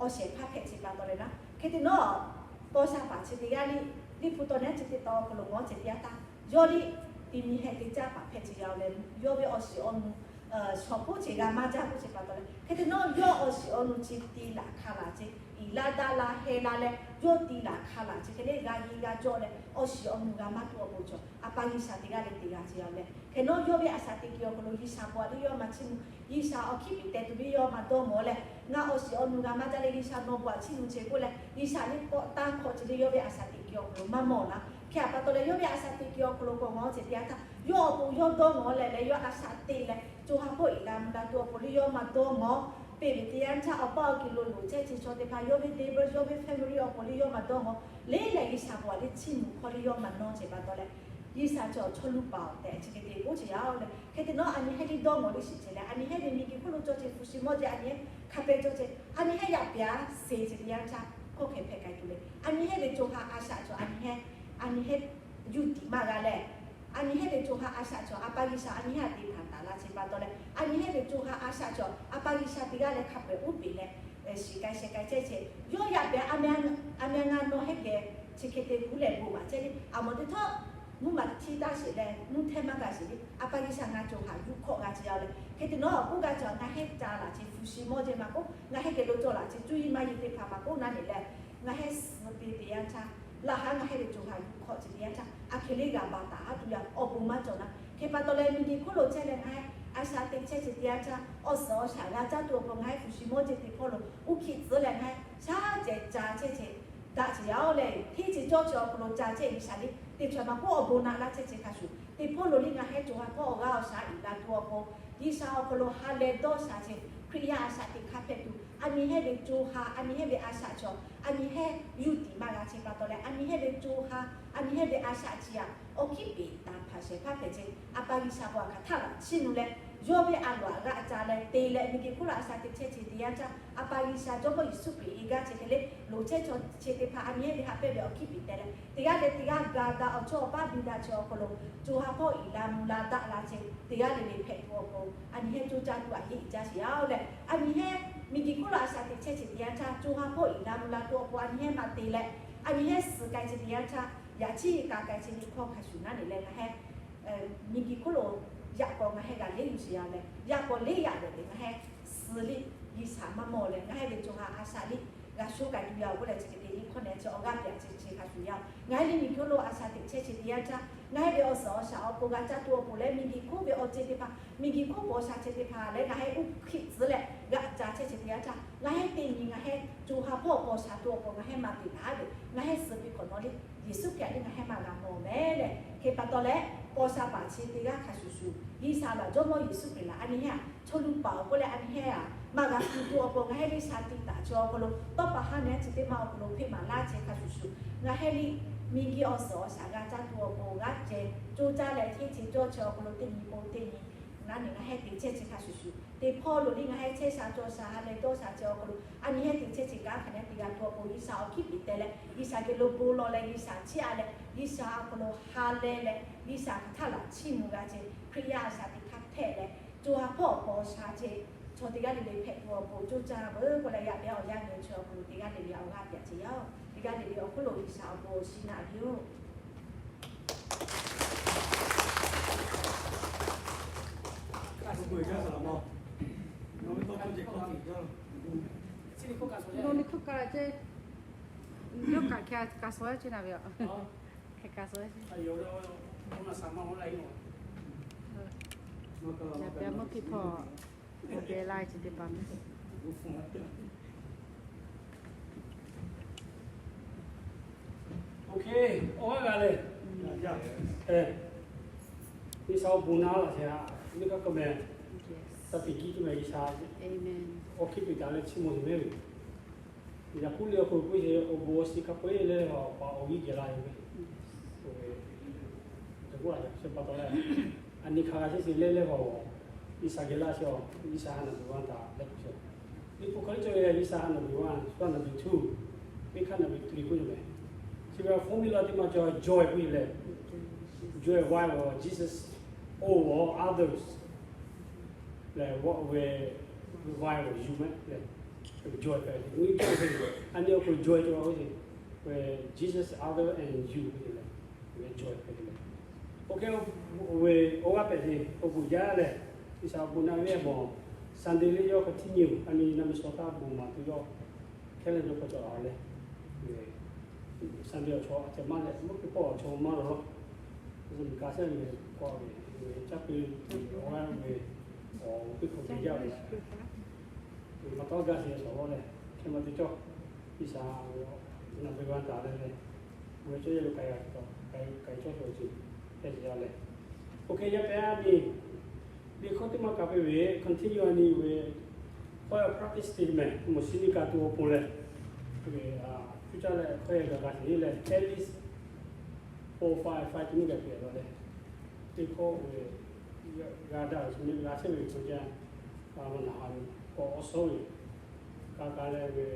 awˬ shehˍ hpaˇ hpehꞈ ce pa taw leh naˉ hk'e te nawˉ, paw sha paˍ chi teˇ g'aˇ liˇ liˇ hpu tawˍ nehˉ chi teˇ taw awˬ hk'aw lo ngawˬ ce teˇ yanˇ htaˇ, yawˇ liˇ ti miˬ heh te caˇ paˍ hpehꞈ ce yaˇ-oˬ leh, yawˇ ve awˬ shiˍ awˬ nu shawˍ hpoˆ ce g'a maˇ jaˇ k'oˆ ce pa taw leh hk'e te nawˉ yawˇ awˬ shiˍ awˬ nu chi te laꞈ hk'a laꞈ ce iˍ la daꞈ la heh la leh yawˇ te laꞈ hk'a laꞈ ce hk'e le g'a g'e g'a cawˇ leh awˬ shiˍ awˬ nu g'a maˇ tuˬ awˬ pon cawˬ a pa G'uiˬsha teˇ g'aˇ leh te g'a ce yaˇ-oˬ leh hk'e nawˉ yawˇ ve a shaꞈ teꞈ kiˬ awˬ hk'aw lo G'uiˬsha bon aꞈ liˇ yawˇ maˇ chiˇ mvuh, G'uiˬsha awˬ hkiˉ piˍ teh tuˬ viˉ yawˇ maˇ dawˇ mawˬ leh, ngaˬ awˬ shiˍ awˬ nu g'a maˇ jaˇ leh G'uiˬsha nawˬ bon aꞈ chiˇ mvuh ce k'oˆ leh G'uiˬsha liˇ k'awꞈ tanˇ hk'awꞈ ce le yawˇ ve a shaꞈ teꞈ kiˬ awˬ hk'aw lo maˇ mawˬ naˉ hk'e a pa taw leh yawˇ ve a shaꞈ teꞈ kiˬ awˬ hk'aw lo k'awꞈ ngawˬ ce teˇ yanˇ htaˇ yawˇ awˬ pon yawˇ dawˇ mawˬ leh leh yawˇ a shaꞈ teꞈ leh co ha hpawˇ iˍ la mvuh la tuˬ awˬ pon liˇ yawˇ maˇ dawˇ mawˬ, peˇ ve teˇ yanˇ htaˇ awˬ paˇ awˬ kiˬ lo loˍ chehˇ ce chaw teˇ hpaˍ yawˇ ve neighbor yawˇ ve family awˬ pon liˇ yawˇ maˇ dawˇ mawˬ, le leh G'uiˬsha bon aꞈ liˇ chiˇ mvuh hk'aw liˇ yawˇ maˇ nawˇ ce pa taw leh G'uiˬsha cawˬ chaw nuˇ paˍ-oˬ tehꞈ chi hk'e te k'oˆ ce yaˇ-oˬ leh hk'e te nawˉ a nyi heˉ liˇ dawˇ mawˬ liˇ shiˍ ce leh a nyi heˉ ve miˬguiˬ hk'oˆ lo cawˇ ce hpu shi mawˇ ce a nyi heˉ hk'a pehꞈ cawˇ ce a nyi heˉ yaꞈ pyaˍ se ce teˇ yanˇ htaˇ hkawˇ hkeh hpehꞈ k'ai tuˬ le a nyi heˉ ve co ha a shaꞈ cawˬ a nyi heˉ, a nyi heˉ yuˇ tiꞈ maˇ g'a leh a nyi heˉ ve co ha a shaꞈ cawˬ a pa G'uiˬsha a nyi heˉ aꞈ te hpanˍ taˍ la ce pa taw leh a nyi heˉ ve co ha a shaꞈ cawˬ a pa G'uiˬsha teˇ g'aˇ leh hk'a peu-eˬ uˉ peˍ leh shiˍ k'ai sheh k'ai chehˇ ce yawˇ yaꞈ pehˍ a meh a meh ngaˇ nawˬ heˆ geh chi hk'e te kuˉ leh bon maꞈ chehˇ le a mawˬ teˇ htawˇ mvuhˇ maˬ htiˇ taˇ sheˍ leh mvuhˇ htehˇ maˇ g'a sheˍ le a pa G'uiˬsha ngaˬ cawˬ haꞈ yuˬ hk'awꞈ g'a ce yaˇ-oˬ leh hk'e te nawˉ k'oˆ g'a cawˬ ngaˬ heˆ ca laꞈ ce hpu shi mawˇ ce maˇ k'oˆ ngaˬ heˆ keh lo cawˇ laꞈ ce cuˇ yiˇ maˇ yiˇ teˇ hpaˍ maˇ k'oˆ naˉ ne leh ngaˬ heˆ suh te teˇ yanˇ htaˇ laꞈ haˉ ngaˬ heˆ ve co ha yuˬ hk'awꞈ ce teˇ yanˇ htaˇ a hkeh le g'a ba taˍ haˉ tuˬ yaˇ awˬ bon maˇ cawˬ naˉ hk'e pa taw leh miˬguiˬ hk'oˆ lo chehˇ leh ngaˬ heˆ a shaꞈ teꞈ chehˇ ce teˇ yanˇ htaˇ awˬ suhˍ awˬ shaˍ g'a caˇ tuˬ awˬ pon ngaˬ heˆ hpu shi mawˇ ce teˇ hpawˇ lo uˉ hkiˆ tcuhˉ leh ngaˬ heˆ shaˉ ceh ca chehˇ ce daꞈ ce yaˇ-oˬ leh hteˇ ce cawˇ ce awˬ hk'aw lo ca chehˇ G'uiˬsha liˇ teˇ chaweh maˇ k'oˆ awˬ bon naꞈ laˇ chehˇ ce hk'a shuˍ teˇ hpawˇ lo liˇ ngaˬ heˆ co ha hpawˇ awˬ g'aˇ awˬ shaˍ iˍ la tuˬ awˬ pon G'uiˬsha awˬ hk'aw lo ha leh dawˇ sha ce Hkriꞈ yaˇ a shaꞈ teꞈ hk'a hpehꞈ tuˬ a nyi heˉ ve co ha a nyi heˉ ve a shaꞈ cawˬ a nyi heˉ yuˇ tiꞈ maˇ g'a ce pa taw leh a nyi heˉ ve co ha a nyi heˉ ve a shaꞈ ce aꞈ awˬ hkiˉ peˍ taˍ hpanˍ shehˍ hpaˇ hpehꞈ ce a pa G'uiˬsha bon aꞈ hk'aˬ htaˇ laꞈ chiˇ nu leh Yawˇ ve a loꞈ aꞈ g'aꞈ ca leh te leh, miˬguiˬ hk'oˆ lo a shaꞈ teꞈ chehˇ chi teˇ yanˇ htaˇ, a pa G'uiˬsha Jawˇmawˇ Yeˍsuˆ Hkriꞈ e gaˇ chi hk'e le, loˍ chehˇ chaw chi teˇ hpaˍ a nyi heˉ ve haꞈ pehnˇ ve awˬ hkiˇ piˍ teh leh, teˇ g'aˇ leh teˇ g'aˇ ga daꞈ awˬ chawˇ awˬ paˇ biˇ daꞈ chi awˬ hk'aw lo, co ha hpawˇ iˍ la mvuh la daꞈ la chi teˇ g'aˇ le le hpehꞈ tuˬ awˬ pon, a nyi heˉ coˇ caˇ tuˬ a yeˇ jaˇ sheˍ yaˇ-oˬ leh, a nyi heˉ miˬguiˬ hk'oˆ lo a shaꞈ teꞈ chehˇ chi teˇ yanˇ htaˇ, co ha hpawˇ iˍ la mvuh la tuˬ awˬ pon a nyi heˉ maˇ te leh, a nyi heˉ suhˍ k'ai chi teˇ yanˇ htaˇ, yaꞈ chiˇ kaꞈ k'ai chi nyi hkawˇ hk'a shuˍ naˉ ne leh ngaˬ heˉ miˬguiˬ hk'oˆ lo yaꞈ k'aw ngaˬ heˉ g'a leˉ yuˬ sheˍ yaˇ leh, yaꞈ k'aw leˉ yaꞈ leh le ngaˬ heˉ suhˍ liˇ G'uiˬsha maˇ mawˬ leh, ngaˬ heˉ ve co ha a shaꞈ liˇ g'a sho k'ai tuˬ yaˇ-oˬ k'oˆ leh chi hk'e te nyi hkawˇ neh chi awˬ g'aˇ piꞈ a chi chi hk'a shuˍ yaˇ-oˬ. Ngaˬ heˉ le miˬguiˬ hk'oˆ lo a shaꞈ teꞈ chehˇ chi teˇ yanˇ htaˇ, ngaˬ heˉ ve awˬ suhˍ awˬ shaˍ awˬ pon g'a caˇ tuˬ awˬ pon leh, miˬguiˬ hk'oˆ ve awˬ ceuˬ teˇ hpaˍ, miˬguiˬ hk'oˆ ve awˬ shaˍ chi teˇ hpaˍ leh ngaˬ heˉ uˉ hkiˆ tcuhˉ leh g'aꞈ ca chehˇ chi teˇ yanˇ htaˇ, ngaˬ heˉ teˇ nyi ngaˬ heˉ co ha hpawˇ awˬ pon shaˍ tuˬ awˬ pon ngaˬ heˉ maˇ te laˇ ve, ngaˬ heˉ suhˍ piˇ hk'awꞈ nawˉ liˇ Yeˍsuˆ Hkriꞈ a liˇ ngaˬ heˉ maˇ g'a mawˬ mehˍ leh, hk'e pa taw leh, paw sha paˍ chi teˇ g'aˇ hk'a shuˍ shuˍ, G'uiˬsha laˬ Jawˇmawˇ Yeˍsuˆ Hkriꞈ laˬ a nyi heˉ a chaw luˬ paˍ awˬ pon leh a nyi heˉ a maˇ g'a hpu tuˬ awˬ pon ngaˬ heˉ liˇ sha tiꞈ taˍ chi awˬ hk'aw lo tawˇ pa haˉ neh chi teˇ maˇ awˬ hk'aw lo hpeˆ maˍ laˇ chi hk'a shuˍ shuˍ, ngaˬ heˉ liˇ miˬguiˬ awˬ suhˍ awˬ shaˍ g'a caˇ tuˬ awˬ pon g'aˇ ceh coˇ caˇ leh hteˇ chi cawˇ chi awˬ hk'aw lo teˇ nyi pon teˇ nyi naˉ ne ngaˬ heˉ te chehˇ chi hk'a shuˍ shuˍ, teˇ hpawˇ lo liˇ ngaˬ heˉ chehˇ sha cawˇ sha ha leh dawˇ sha chi awˬ hk'aw lo a nyi heˉ te chehˇ chi kanˉ hk'a neh teˇ g'aˇ tuˬ awˬ pon G'uiˬsha awˬ hkiˇ piˍ teh leh, G'uiˬsha geh lo bon lawˬ leh G'uiˬsha chiˇ a leh, G'uiˬsha awˬ hk'aw lo ha leh leh, G'uiˬsha hk'aˬ htaˇ laꞈ chiˇ mvuh g'a ceh Hkriꞈ yaˇ a shaꞈ teꞈ hk'aˇ hpehꞈ leh, co ha hpawˇ awˬ pon sha ceh chaw teˇ g'aˇ le le hpehꞈ tuˬ awˬ pon coˇ caˇ veuˬ k'oˆ leh, yaꞈ nyi awˬ yanˇ nyi chi awˬ hk'aw lo teˇ g'aˇ le le awˬ g'aˇ piꞈ a ceh yaˇ-oˬ. Teˇ g'aˇ le le awˬ hk'oˆ lo G'uiˬsha awˬ pon shiˍ naꞈ ve-oˬ. Nawˬ liꞈ hkawˇ kaꞈ ceh, yawˇ kaꞈ hk'e kaꞈ suh yaˇ ceh naˍ ve aˬ. Hk'e kaꞈ suh yaˇ ceh. Yaꞈ hk'aˇ mvuhˇ hkiˇ hpawˇ awˬ pehˍ lai chi teˇ hpaˍ mehˍ. Okay, awˬ g'aˇ g'a leh, G'uiˬsha awˬ bon naˉ laˬ hk'e a, miˇ kaˆ kaꞈ meh, taˇ te kiˇ tuˬ meh G'uiˬsha, awˬ hkiˇ piˍ taˍ leh chiˇ mvuh tuˬ mehˍ ve. Yaꞈ hk'oˆ le awˬ hk'oˆ k'oˆ ve awˬ bon awˬ shiˍ hk'a peu-eˬ leh awˬ pa awˬ g'uˇ geh la yoˬ ve. Chi pa taw leh, a nyi hk'a g'a chehˇ chi leh leh awˬ, G'uiˬsha geh laˇ chi awˬ, G'uiˬsha ha naˍ ve g'a taˍ leh k'oˆ ve. Liꞈ hpu hk'aw lo cawˬ ve G'uiˬsha ha naˍ ve g'a, shu ha naˍ ve tuˬ, miˇ hkaˆ naˍ ve tuˬ k'oˆ ve meh. Chi ve awˬ hpawˇ miˇ la teˇ ma cawˬ joy k'oˆ ve leh, joy awˬ viˉ awˬ Jesus, owe awˬ others leh, awˬ viˉ awˬ yuˬ meh leh, joy hpehꞈ ve, a nyi awˬ hk'oˆ joy cawˬ ve, Jesus, other and you k'oˆ ve leh, joy hpehꞈ ve leh, oˇ hk'e ve awˬ g'aˇ hpehꞈ ve awˬ bon jaˇ leh, G'uiˬsha awˬ bon naˆ ve mawˬ, Sunday leh yawˇ hk'a tiˉ nyi-oˬ, a nyi naˆ mi shaw htaˇ bon maˍ tuˬ yawˇ hkehˉ leh yawˇ hk'a cawˬ la leh, Sunday awˬ chaw a ceh maˇ leh mvuhˇ hkiˇ hpawˇ awˬ chaw maˇ lawˬ, G'uiˬsha miˬ ka shehˉ ve k'awꞈ ve, caˇ peu awˬ g'aˇ ve, awˬ piˇ hk'awꞈ ve jaˇ ve, maˇ tawˇ gaˇ sheˍ shawˍ lawˇ leh, hk'e maˇ te cawˇ, G'uiˬsha naˬ ve g'a taˍ leh leh, g'a cawˇ yehˬ lo k'ai g'a taˍ, k'ai cawˇ shawˍ ceuˬ hpehꞈ ve leh, oˇ hk'e yaˇ pehˇ a nyi, liꞈ hkawˇ teˇ maˇ ka piˇ ve continue a nyi ve, hkawˇ yaˇ practice te meh, mawˬ shiˍ nyi ka tuˬ awˬ pon leh, cuˇ caˇ leh hkawˇ yaˇ gaˬ g'a sheˍ leh at least four five five teˇ nyi gaˬ piˇ lawˬ leh, teˇ hkawˇ ve g'a daꞈ ve chi nyi g'a chehˇ ve awˬ ceuˬ jaˇ, a ma naˬ ha ve k'awꞈ awˬ suhˉ ve, ka ka leh ve,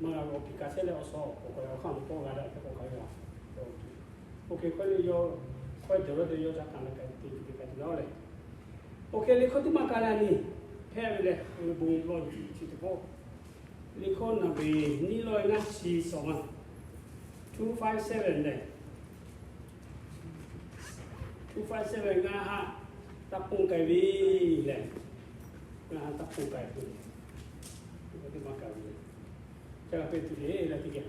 maˇ g'a ve awˬ piˍ ka chehˇ leh awˬ suhˉ awˬ k'awꞈ k'awꞈ yaꞈ hk'aˇ awˬ hk'aw g'a daꞈ hk'e k'awꞈ k'ai ve a. Oˇ hk'e hkawˇ yaˇ, hkawˇ yaˇ dawˬ lawˇ te yawˇ ca hkanˍ leh k'ai te tuˬ te k'ai tuˬ laˇ leh, oˇ hk'e liꞈ hkawˇ teˇ maˇ ka leh a nyi hpehꞈ ve leh, bon lawˬ chi teˇ hkawˇ, liꞈ hkawˇ naˬ ve nyiˇ lawˇ ve ngaˇ chi suhˍ ma, two five seven leh, two five seven ngaˇ ha taˇ ponˬ k'ai ve leh, ngaˇ ha taˇ ponˬ k'ai ve, teˇ maˇ ka ve, ca g'a hpehꞈ tuˬ le la teˇ geh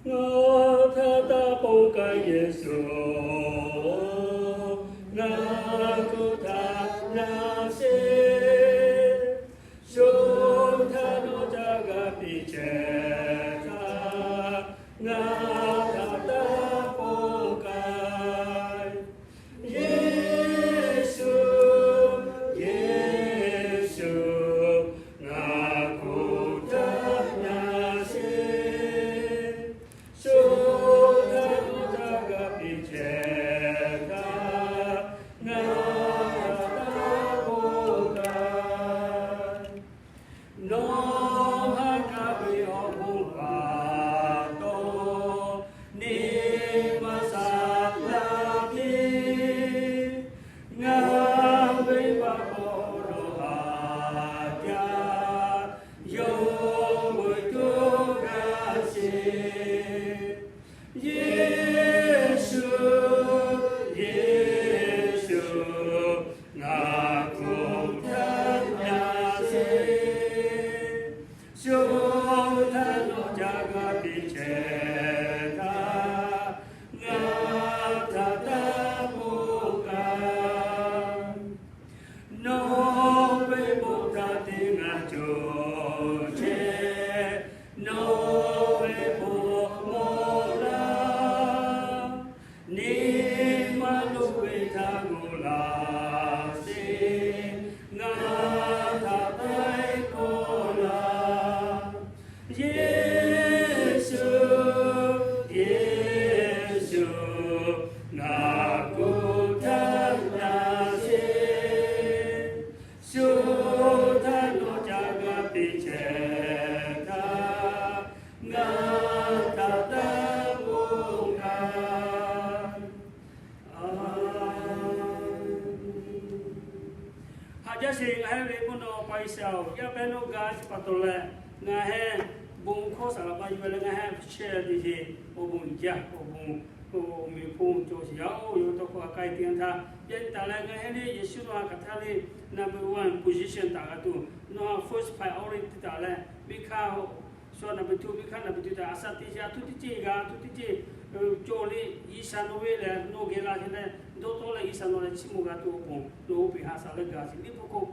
Ngaˬ htaꞈ taˇ ponˬ k'ai Yeˍsuˆ, ngaˬ htaꞈ na sheˍ. Shu htaꞈ nawˬ ca g'a piˇ chehˇ htaˇ, ngaˬ htaꞈ taˇ ponˬ k'ai. Yeˍsuˆ, Yeˍsuˆ, ngaˬ htaꞈ na sheˍ. Nawˬ ve bon htaꞈ te ngaˬ cawˬ chehˇ, nawˬ ve bon hk'aw mawˬ laˇ, nyi ma lo ve htaꞈ g'aw laˇ sheˍ, ngaˬ htaꞈ taiˍ kawˆ laˇ. Yeˍsuˆ, Yeˍsuˆ, ngaˬ kuˬ htaˇ na sheˍ. Shu htaˇ nawˬ ca g'a teꞈ chehˇ htaˇ, ngaˬ htaꞈ taˇ g'aw kaꞈ. Haꞈ jaˇ sheˍ. Ngaˬ hui ve mvuhˇ naw pa G'uiˬsha-oˬ, yaˇ pehˇ nawˬ ga chi pa taw leh, ngaˬ hui bon hkawˇ saˍ laˍ pa yuˬ ve leh ngaˬ hui chehˇ ve teˇ ceuˬ awˬ bon jaˇ, awˬ bon, awˬ meꞈ hponˇ cawˬ sheˍ yaˇ-oˬ. Yawˇ ve tawˇ hkawˇ hk'a k'ai te yanˇ htaˇ, yaˇ nyi taˍ leh ngaˬ hui le Yeˍsuˆ nawˬ htaꞈ hk'aˬ htaˇ le number one position taˍ g'a tuˬ, nawˬ htaꞈ first priority taˍ leh, miˇ hk'aˇ shu number two, miˇ hk'aˇ number two taˍ, a shaꞈ teˇ ceuˬ a htoꞈ teˇ ceuˬ g'a, a htoꞈ teˇ ceuˬ cawˬ le, G'uiˬsha nawˬ ve lehˬ nawˬ geh la chehˇ leh, dawˇ tawˆ leh G'uiˬsha nawˬ lehˬ chiˇ mvuh g'a tuˬ awˬ pon nawˬ oˇ peˬ haꞈ shaˍ leh gaˬ sheˍ. Liꞈ hpu hk'oˆ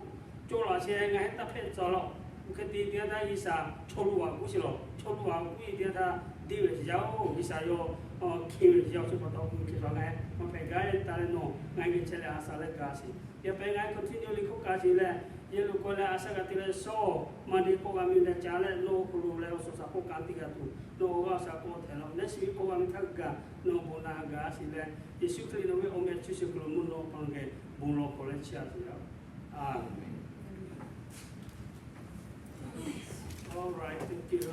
cawˬ laꞈ sheh ngaˬ hui taˇ hpehꞈ tcuh laˇ-oˬ. Hk'e te teˇ yanˇ htaˇ G'uiˬsha chaw lo g'a k'oˆ sheˍ lawˬ. Chaw lo g'a k'oˆ ve teˇ yanˇ htaˇ deˇ ve yaˇ-oˬ, G'uiˬsha yawˇ hk'e ve yaˇ chi pa taw k'oˆ ve hk'e htaꞈ ngaˬ hui maˇ hpehꞈ gaˇ taˍ leh nawˬ ngaˬ hui geh chehˇ leh haꞈ shaˍ leh gaˬ sheˍ. Yaˇ pehˇ ngaˬ hui continue liꞈ hkawˇ kaꞈ sheˍ leh, yehˬ lo k'awꞈ leh a shaꞈ g'a te leh shawˉ maˇ deˇ k'awꞈ g'a miˬ leh ca leh nawˬ awˬ hk'aw lo leh awˬ suhˍ shaˍ k'awꞈ kanˉ te g'a tuˬ, nawˬ awˬ g'aˇ awˬ shaˍ k'awꞈ htehꞈ laˇ. Neˇ shiˍ ve k'awꞈ g'a miˬ htaˇ g'a, nawˬ bon na g'a sheˍ leh, Yeˍsuˆ Hkriꞈ nawˬ ve awˬ meh chi shiˍ hk'aw lo mvuhˇ naw pa geh bon lawˬ hk'awꞈ leh chiˇ a sheˍ yaˇ. Aˍmenˍ. All right, thank you.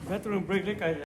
Bathroom break le ka